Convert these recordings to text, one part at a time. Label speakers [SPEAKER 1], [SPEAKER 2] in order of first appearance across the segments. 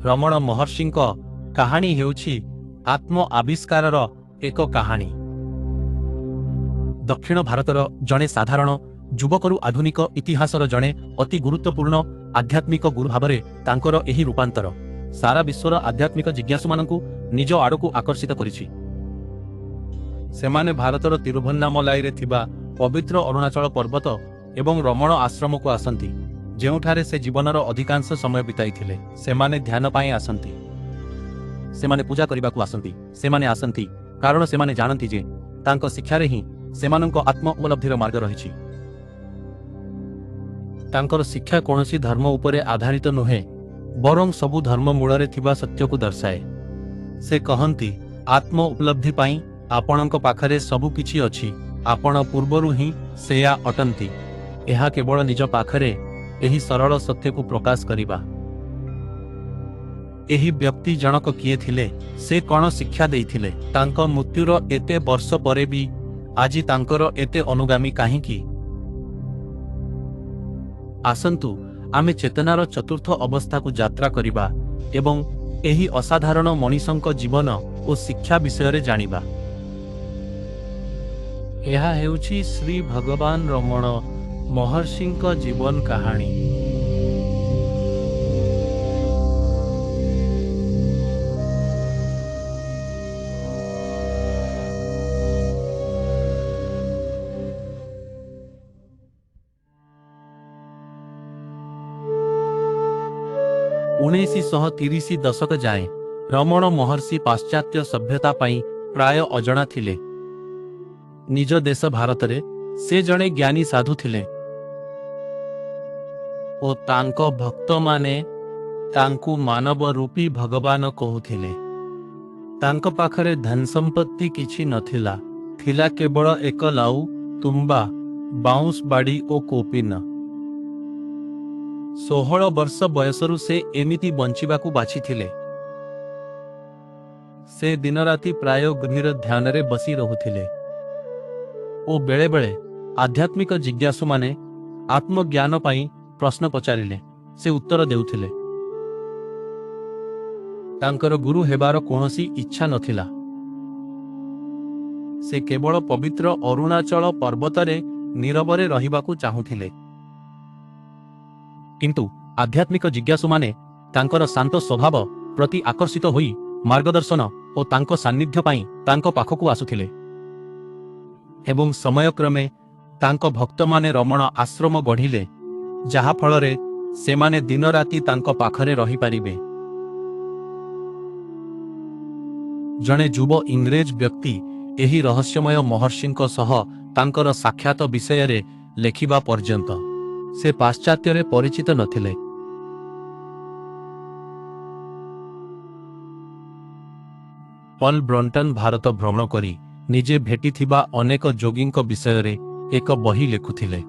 [SPEAKER 1] ରମଣ ମହର୍ଷିଙ୍କ କାହାଣୀ ହେଉଛି ଆତ୍ମ ଆବିଷ୍କାରର ଏକ କାହାଣୀ। ଦକ୍ଷିଣ ଭାରତର ଜଣେ ସାଧାରଣ ଯୁବକରୁ ଆଧୁନିକ ଇତିହାସର ଜଣେ ଅତି ଗୁରୁତ୍ୱପୂର୍ଣ୍ଣ ଆଧ୍ୟାତ୍ମିକ ଗୁରୁ ଭାବରେ ତାଙ୍କର ଏହି ରୂପାନ୍ତର ସାରା ବିଶ୍ୱର ଆଧ୍ୟାତ୍ମିକ ଜିଜ୍ଞାସୁମାନଙ୍କୁ ନିଜ ଆଡ଼କୁ ଆକର୍ଷିତ କରିଛି। ସେମାନେ ଭାରତର ତିରୁଭନ୍ନାମଲାଇରେ ଥିବା ପବିତ୍ର ଅରୁଣାଚଳ ପର୍ବତ ଏବଂ ରମଣ ଆଶ୍ରମକୁ ଆସନ୍ତି, ଯେଉଁଠାରେ ସେ ଜୀବନର ଅଧିକାଂଶ ସମୟ ବିତାଇଥିଲେ। ସେମାନେ ଧ୍ୟାନ ପାଇଁ ଆସନ୍ତି। ସେମାନେ ପୂଜା କରିବାକୁ ଆସନ୍ତି। ସେମାନେ ଆସନ୍ତି କାରଣ ସେମାନେ ଜାଣନ୍ତି ଯେ ତାଙ୍କ ଶିକ୍ଷାରେ ହିଁ ସେମାନଙ୍କ ଆତ୍ମ ଉପଲବ୍ଧିର ମାର୍ଗ ରହିଛି। ତାଙ୍କର ଶିକ୍ଷା କୌଣସି ଧର୍ମ ଉପରେ ଆଧାରିତ ନୁହେଁ, ବରଂ ସବୁ ଧର୍ମ ମୂଳରେ ଥିବା ସତ୍ୟକୁ ଦର୍ଶାଏ। ସେ କହନ୍ତି, ଆତ୍ମ ଉପଲବ୍ଧି ପାଇଁ ଆପଣଙ୍କ ପାଖରେ ସବୁ କିଛି ଅଛି। ଆପଣ ପୂର୍ବରୁ ହିଁ ସେୟା ଅଟନ୍ତି। ଏହା କେବଳ ନିଜ ପାଖରେ ଏହି ସରଳ ସତ୍ୟକୁ ପ୍ରକାଶ କରିବା। ଏହି ବ୍ୟକ୍ତି ଜଣକ କିଏ ଥିଲେ? ସେ କ'ଣ ଶିକ୍ଷା ଦେଇଥିଲେ? ତାଙ୍କ ମୃତ୍ୟୁର ଏତେ ବର୍ଷ ପରେ ବି ଆଜି ତାଙ୍କର ଏତେ ଅନୁଗାମୀ କାହିଁକି? ଆସନ୍ତୁ ଆମେ ଚେତନାର ଚତୁର୍ଥ ଅବସ୍ଥାକୁ ଯାତ୍ରା କରିବା ଏବଂ ଏହି ଅସାଧାରଣ ମଣିଷଙ୍କ ଜୀବନ ଓ ଶିକ୍ଷା ବିଷୟରେ ଜାଣିବା। ଏହା ହେଉଛି ଶ୍ରୀ ଭଗବାନ ରମଣ ମହର୍ଷିଙ୍କ ଜୀବନ କାହାଣୀ। 1930 ଦଶକ ଯାଏଁ ରମଣ ମହର୍ଷି ପାଶ୍ଚାତ୍ୟ ସଭ୍ୟତା ପାଇଁ ପ୍ରାୟ ଅଜଣା ଥିଲେ। ନିଜ ଦେଶ ଭାରତରେ ସେ ଜଣେ ଜ୍ଞାନୀ ସାଧୁ ଥିଲେ ଓ ତାଙ୍କ ଭକ୍ତମାନେ ତାଙ୍କୁ ମାନବ ରୂପୀ ଭଗବାନ କହୁଥିଲେ। ତାଙ୍କ ପାଖରେ ଧନସମ୍ପତ୍ତି କିଛି ନଥିଲା। ଥିଲା କେବଳ ଏକ ଲାଉ, ତୁମ୍ବା, ବାଉଁଶ ବାଡ଼ି ଓ କୌପୀନ। 16 ବର୍ଷ ବୟସରୁ ସେ ଏମିତି ବଞ୍ଚିବାକୁ ବାଛିଥିଲେ। ସେ ଦିନରାତି ପ୍ରାୟ ଗଭୀର ଧ୍ୟାନରେ ବସି ରହୁଥିଲେ ଓ ବେଳେବେଳେ ଆଧ୍ୟାତ୍ମିକ ଜିଜ୍ଞାସୁମାନେ ଆତ୍ମଜ୍ଞାନ ପାଇଁ ପ୍ରଶ୍ନ ପଚାରିଲେ ସେ ଉତ୍ତର ଦେଉଥିଲେ। ତାଙ୍କର ଗୁରୁ ହେବାର କୌଣସି ଇଚ୍ଛା ନଥିଲା। ସେ କେବଳ ପବିତ୍ର ଅରୁଣାଚଳ ପର୍ବତରେ ନୀରବରେ ରହିବାକୁ ଚାହୁଁଥିଲେ। କିନ୍ତୁ ଆଧ୍ୟାତ୍ମିକ ଜିଜ୍ଞାସୁମାନେ ତାଙ୍କର ଶାନ୍ତ ସ୍ୱଭାବ ପ୍ରତି ଆକର୍ଷିତ ହୋଇ ମାର୍ଗଦର୍ଶନ ଓ ତାଙ୍କ ସାନ୍ନିଧ୍ୟ ପାଇଁ ତାଙ୍କ ପାଖକୁ ଆସୁଥିଲେ ଏବଂ ସମୟକ୍ରମେ ତାଙ୍କ ଭକ୍ତମାନେ ରମଣ ଆଶ୍ରମ ଗଢ଼ିଲେ, ଯାହାଫଳରେ ସେମାନେ ଦିନରାତି ତାଙ୍କ ପାଖରେ ରହିପାରିବେ। ଜଣେ ଯୁବ ଇଂରେଜ ବ୍ୟକ୍ତି ଏହି ରହସ୍ୟମୟ ମହର୍ଷିଙ୍କ ସହ ତାଙ୍କର ସାକ୍ଷାତ ବିଷୟରେ ଲେଖିବା ପର୍ଯ୍ୟନ୍ତ ସେ ପାଶ୍ଚାତ୍ୟରେ ପରିଚିତ ନଥିଲେ। ପଲ୍ ବ୍ରଣ୍ଟନ୍ ଭାରତ ଭ୍ରମଣ କରି ନିଜେ ଭେଟିଥିବା ଅନେକ ଯୋଗୀଙ୍କ ବିଷୟରେ ଏକ ବହି ଲେଖୁଥିଲେ।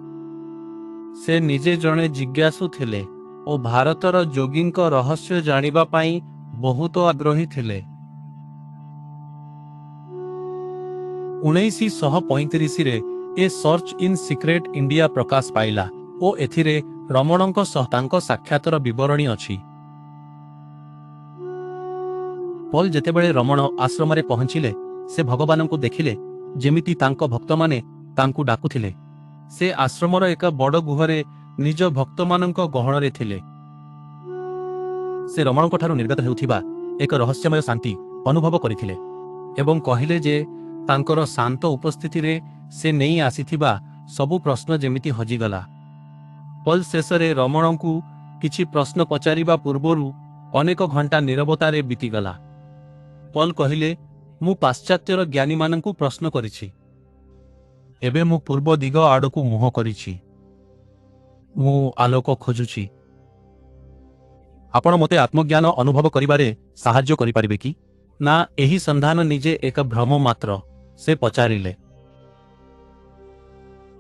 [SPEAKER 1] ସେ ନିଜେ ଜଣେ ଜିଜ୍ଞାସୁ ଥିଲେ ଓ ଭାରତର ଯୋଗୀଙ୍କ ରହସ୍ୟ ଜାଣିବା ପାଇଁ ବହୁତ ଆଗ୍ରହୀ ଥିଲେ। 1935ରେ A Search in Secret India ପ୍ରକାଶ ପାଇଲା ଓ ଏଥିରେ ରମଣଙ୍କ ସହ ତାଙ୍କ ସାକ୍ଷାତର ବିବରଣୀ ଅଛି। ପଲ୍ ଯେତେବେଳେ ରମଣ ଆଶ୍ରମରେ ପହଞ୍ଚିଲେ, ସେ ଭଗବାନଙ୍କୁ ଦେଖିଲେ ଯେମିତି ତାଙ୍କ ଭକ୍ତମାନେ ତାଙ୍କୁ ଡାକୁଥିଲେ। ସେ ଆଶ୍ରମର ଏକ ବଡ଼ ଗୁହରେ ନିଜ ଭକ୍ତମାନଙ୍କ ଗହଣରେ ଥିଲେ। ସେ ରମଣଙ୍କଠାରୁ ନିର୍ଗତ ହେଉଥିବା ଏକ ରହସ୍ୟମୟ ଶାନ୍ତି ଅନୁଭବ କରିଥିଲେ ଏବଂ କହିଲେ ଯେ ତାଙ୍କର ଶାନ୍ତ ଉପସ୍ଥିତିରେ ସେ ନେଇ ଆସିଥିବା ସବୁ ପ୍ରଶ୍ନ ଯେମିତି ହଜିଗଲା। ପଲ୍ ଶେଷରେ ରମଣଙ୍କୁ କିଛି ପ୍ରଶ୍ନ ପଚାରିବା ପୂର୍ବରୁ ଅନେକ ଘଣ୍ଟା ନୀରବତାରେ ବିତିଗଲା। ପଲ୍ କହିଲେ, ମୁଁ ପାଶ୍ଚାତ୍ୟର ଜ୍ଞାନୀମାନଙ୍କୁ ପ୍ରଶ୍ନ କରିଛି। ଏବେ ମୁଁ ପୂର୍ବ ଦିଗ ଆଡ଼କୁ ମୁହଁ କରିଛି। ମୁଁ ଆଲୋକ ଖୋଜୁଛି। ଆପଣ ମୋତେ ଆତ୍ମଜ୍ଞାନ ଅନୁଭବ କରିବାରେ ସାହାଯ୍ୟ କରିପାରିବେ କି? ନା ଏହି ସନ୍ଧାନ ନିଜେ ଏକ ଭ୍ରମ ମାତ୍ର? ସେ ପଚାରିଲେ।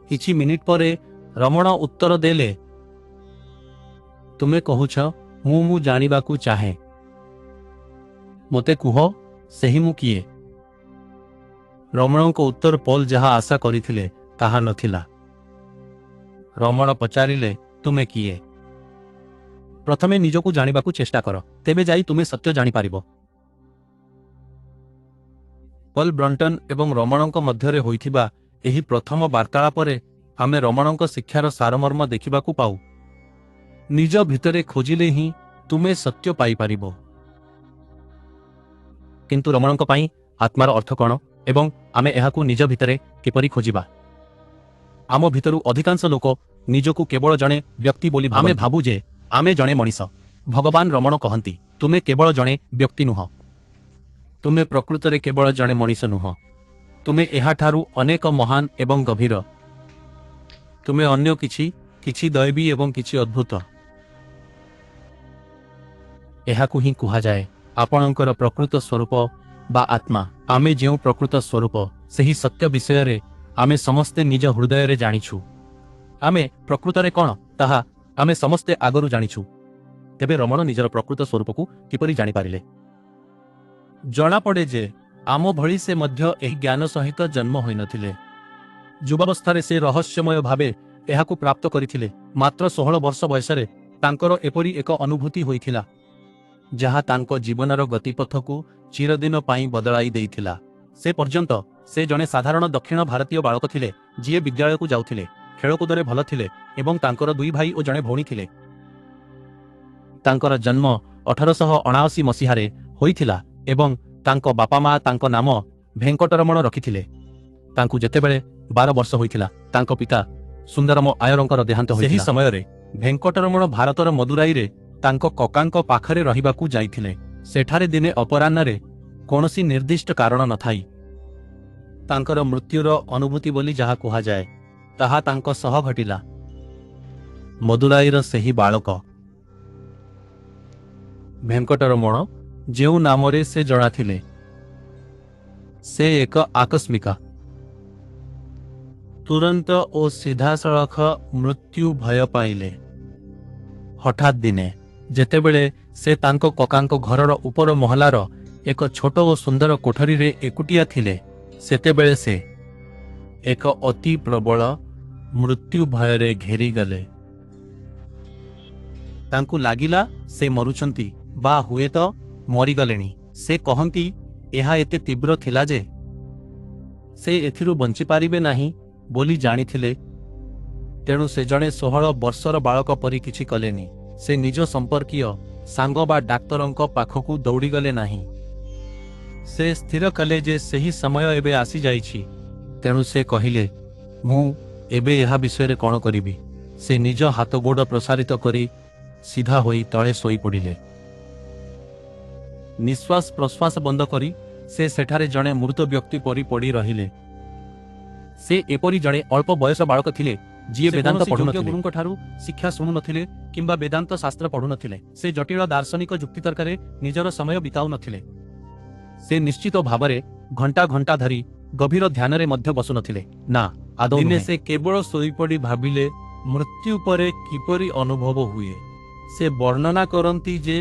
[SPEAKER 1] କିଛି ମିନିଟ୍ ପରେ ରମଣ ଉତ୍ତର ଦେଲେ, ତୁମେ କହୁଛ ମୁଁ ମୁଁ ଜାଣିବାକୁ ଚାହେଁ। ମୋତେ କୁହ, ସେହି ମୁଁ କିଏ? ରମଣଙ୍କ ଉତ୍ତର ପଲ୍ ଯାହା ଆଶା କରିଥିଲେ ତାହା ନଥିଲା। ରମଣ ପଚାରିଲେ, ତୁମେ କିଏ? ପ୍ରଥମେ ନିଜକୁ ଜାଣିବାକୁ ଚେଷ୍ଟା କର, ତେବେ ଯାଇ ତୁମେ ସତ୍ୟ ଜାଣିପାରିବ। ପଲ୍ ବ୍ରଣ୍ଟନ୍ ଏବଂ ରମଣଙ୍କ ମଧ୍ୟରେ ହୋଇଥିବା ଏହି ପ୍ରଥମ ବାର୍ତ୍ତାଳାପରେ ଆମେ ରମଣଙ୍କ ଶିକ୍ଷାର ସାରମର୍ମ ଦେଖିବାକୁ ପାଉ। ନିଜ ଭିତରେ ଖୋଜିଲେ ହିଁ ତୁମେ ସତ୍ୟ ପାଇପାରିବ। କିନ୍ତୁ ରମଣଙ୍କ ପାଇଁ ଆତ୍ମାର ଅର୍ଥ କ'ଣ ଏବଂ ଆମେ ଏହାକୁ ନିଜ ଭିତରେ କିପରି ଖୋଜିବା? ଆମ ଭିତରୁ ଅଧିକାଂଶ ଲୋକ ନିଜକୁ କେବଳ ଜଣେ ବ୍ୟକ୍ତି ବୋଲି ଆମେ ଭାବୁ ଯେ ଆମେ ଜଣେ ମଣିଷ। ଭଗବାନ ରମଣ କହନ୍ତି, ତୁମେ କେବଳ ଜଣେ ବ୍ୟକ୍ତି ନୁହଁ। ତୁମେ ପ୍ରକୃତରେ କେବଳ ଜଣେ ମଣିଷ ନୁହଁ। ତୁମେ ଏହାଠାରୁ ଅନେକ ମହାନ ଏବଂ ଗଭୀର। ତୁମେ ଅନ୍ୟ କିଛି, କିଛି ଦୈବୀ ଏବଂ କିଛି ଅଦ୍ଭୁତ। ଏହାକୁ ହିଁ କୁହାଯାଏ ଆପଣଙ୍କର ପ୍ରକୃତ ସ୍ୱରୂପ ବା ଆତ୍ମା। ଆମେ ଯେଉଁ ପ୍ରକୃତ ସ୍ୱରୂପ, ସେହି ସତ୍ୟ ବିଷୟରେ ଆମେ ସମସ୍ତେ ନିଜ ହୃଦୟରେ ଜାଣିଛୁ। ଆମେ ପ୍ରକୃତରେ କ'ଣ, ତାହା ଆମେ ସମସ୍ତେ ଆଗରୁ ଜାଣିଛୁ। ତେବେ ରମଣ ନିଜର ପ୍ରକୃତ ସ୍ୱରୂପକୁ କିପରି ଜାଣିପାରିଲେ? ଜଣାପଡ଼େ ଯେ ଆମ ଭଳି ସେ ମଧ୍ୟ ଏହି ଜ୍ଞାନ ସହିତ ଜନ୍ମ ହୋଇନଥିଲେ। ଯୁବାବସ୍ଥାରେ ସେ ରହସ୍ୟମୟ ଭାବେ ଏହାକୁ ପ୍ରାପ୍ତ କରିଥିଲେ। ମାତ୍ର 16 ବର୍ଷ ବୟସରେ ତାଙ୍କର ଏପରି ଏକ ଅନୁଭୂତି ହୋଇଥିଲା, ଯାହା ତାଙ୍କ ଜୀବନର ଗତିପଥକୁ ଚିରଦିନ ପାଇଁ ବଦଳାଇ ଦେଇଥିଲା। ସେ ପର୍ଯ୍ୟନ୍ତ ସେ ଜଣେ ସାଧାରଣ ଦକ୍ଷିଣ ଭାରତୀୟ ବାଳକ ଥିଲେ, ଯିଏ ବିଦ୍ୟାଳୟକୁ ଯାଉଥିଲେ, ଖେଳକୁଦରେ ଭଲ ଥିଲେ ଏବଂ ତାଙ୍କର ଦୁଇ ଭାଇ ଓ ଜଣେ ଭଉଣୀ ଥିଲେ। ତାଙ୍କର ଜନ୍ମ 1879 ମସିହାରେ ହୋଇଥିଲା ଏବଂ ତାଙ୍କ ବାପା ମା ତାଙ୍କ ନାମ ଭେଙ୍କଟରମଣ ରଖିଥିଲେ। ତାଙ୍କୁ ଯେତେବେଳେ 12 ବର୍ଷ ହୋଇଥିଲା, ତାଙ୍କ ପିତା ସୁନ୍ଦରମ ଆୟରଙ୍କର ଦେହାନ୍ତ ହୋଇଥିଲା। ସେହି ସମୟରେ ଭେଙ୍କଟରମଣ ଭାରତର ମଦୁରାଇରେ ତାଙ୍କ କକାଙ୍କ ପାଖରେ ରହିବାକୁ ଯାଇଥିଲେ। ସେଠାରେ ଦିନେ ଅପରାହ୍ନରେ କୌଣସି ନିର୍ଦ୍ଦିଷ୍ଟ କାରଣ ନଥାଇ ତାଙ୍କର ମୃତ୍ୟୁର ଅନୁଭୂତି ବୋଲି ଯାହା କୁହାଯାଏ, ତାହା ତାଙ୍କ ସହ ଘଟିଲା। ମଦୁରାଇର ସେହି ବାଳକ ଭେଙ୍କଟରମଣ, ଯେଉଁ ନାମରେ ସେ ଜଣାଥିଲେ, ସେ ଏକ ଆକସ୍ମିକ, ତୁରନ୍ତ ଓ ସିଧାସଳଖ ମୃତ୍ୟୁ ଭୟ ପାଇଲେ। ହଠାତ୍ ଦିନେ ଯେତେବେଳେ ସେ ତାଙ୍କ କକାଙ୍କ ଘରର ଉପର ମହଲାର ଏକ ଛୋଟ ଓ ସୁନ୍ଦର କୋଠରୀରେ ଏକୁଟିଆ ଥିଲେ, ସେତେବେଳେ ସେ ଏକ ଅତି ପ୍ରବଳ ମୃତ୍ୟୁ ଭୟରେ ଘେରିଗଲେ। ତାଙ୍କୁ ଲାଗିଲା ସେ ମରୁଛନ୍ତି ବା ହୁଏତ ମରିଗଲେଣି। ସେ କହନ୍ତି, ଏହା ଏତେ ତୀବ୍ର ଥିଲା ଯେ ସେ ଏଥିରୁ ବଞ୍ଚିପାରିବେ ନାହିଁ ବୋଲି ଜାଣିଥିଲେ। ତେଣୁ ସେ ଜଣେ 16 ବର୍ଷର ବାଳକ ପରି କିଛି କଲେନି। ସେ ନିଜ ସମ୍ପର୍କୀୟ, ସାଙ୍ଗ ବା ଡାକ୍ତରଙ୍କ ପାଖକୁ ଦୌଡ଼ିଗଲେ ନାହିଁ। ସେ ସ୍ଥିର କଲେ ଯେ ସେହି ସମୟ ଏବେ ଆସିଯାଇଛି। ତେଣୁ ସେ କହିଲେ, ମୁଁ ଏବେ ଏହା ବିଷୟରେ କ'ଣ କରିବି? ସେ ନିଜ ହାତ ଗୋଡ଼ ପ୍ରସାରିତ କରି ସିଧା ହୋଇ ତଳେ ଶୋଇପଡ଼ିଲେ। ନିଶ୍ୱାସ ପ୍ରଶ୍ୱାସ ବନ୍ଦ କରି ସେ ସେଠାରେ ଜଣେ ମୃତ ବ୍ୟକ୍ତି ପରି ପଡ଼ି ରହିଲେ। ସେ ଏପରି ଜଣେ ଅଳ୍ପ ବୟସ ବାଳକ ଥିଲେ, ଯିଏ
[SPEAKER 2] ସେ
[SPEAKER 1] ବେଦାନ୍ତ
[SPEAKER 2] କୌଣସି ଯୋଗ୍ୟ
[SPEAKER 1] ପଢୁନଥିଲେ,
[SPEAKER 2] ଗୁରୁଙ୍କଠାରୁ ଶିକ୍ଷା ଶୁଣୁନଥିଲେ କିମ୍ବା ବେଦାନ୍ତ ଶାସ୍ତ୍ର ପଢୁନଥିଲେ। ସେ ଜଟିଳ ଦାର୍ଶନିକ ଯୁକ୍ତିତର୍କରେ ନିଜର ସମୟ ବିତାଉନଥିଲେ।
[SPEAKER 1] ସେ ନିଶ୍ଚିତ ଭାବରେ ଘଣ୍ଟା ଘଣ୍ଟା ଧରି ଗଭୀର ଧ୍ୟାନରେ ମଧ୍ୟ ବସୁନଥିଲେ। ନା, ଆଦୌ
[SPEAKER 2] ଦିନେ
[SPEAKER 1] ନୁହେଁ।
[SPEAKER 2] ସେ କେବଳ ଶୋଇପଡ଼ି ଭାବିଲେ, ମୃତ୍ୟୁ ପରେ କିପରି ଅନୁଭବ ହୁଏ। ସେ ବର୍ଣ୍ଣନା କରନ୍ତି ଯେ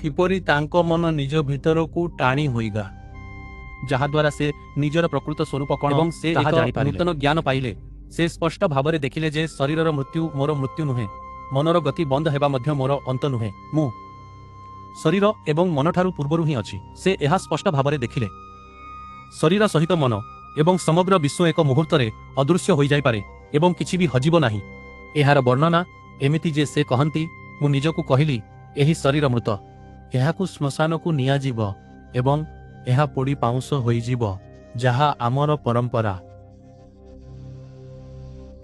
[SPEAKER 2] କିପରି ତାଙ୍କ ମନ ନିଜ ଭିତରକୁ ଟାଣି ହୋଇଗଲା।
[SPEAKER 1] ଯାହାଦ୍ୱାରା ସେ ନିଜର ପ୍ରକୃତ ସ୍ୱରୂପ କ'ଣ
[SPEAKER 2] ଏବଂ ସେ
[SPEAKER 1] ତାହା
[SPEAKER 2] ଏକ
[SPEAKER 1] ଜାଣିପାରିଲେ।
[SPEAKER 2] ନୂତନ
[SPEAKER 1] ଜ୍ଞାନ ପାଇଲେ। ସେ ସ୍ପଷ୍ଟ ଭାବରେ ଦେଖିଲେ ଯେ ଶରୀରର ମୃତ୍ୟୁ ମୋର ମୃତ୍ୟୁ ନୁହେଁ, ମନର ଗତି ବନ୍ଦ ହେବା ମଧ୍ୟ ମୋର ଅନ୍ତ ନୁହେଁ। ମୁଁ ଶରୀର ଏବଂ ମନଠାରୁ ପୂର୍ବରୁ ହିଁ ଅଛି। ସେ ଏହା ସ୍ପଷ୍ଟ ଭାବରେ ଦେଖିଲେ। ଶରୀର ସହିତ ମନ ଏବଂ ସମଗ୍ର ବିଶ୍ୱ ଏକ ମୁହୂର୍ତ୍ତରେ ଅଦୃଶ୍ୟ ହୋଇଯାଇପାରେ ଏବଂ କିଛି ବି ହଜିବ ନାହିଁ। ଏହାର ବର୍ଣ୍ଣନା ଏମିତି ଯେ ସେ କହନ୍ତି, ମୁଁ ନିଜକୁ କହିଲି, ଏହି ଶରୀର ମୃତ।
[SPEAKER 2] ଏହାକୁ ଶ୍ମଶାନକୁ ନିଆଯିବ ଏବଂ ଏହା ପୋଡ଼ି ପାଉଁଶ ହୋଇଯିବ, ଯାହା ଆମର ପରମ୍ପରା।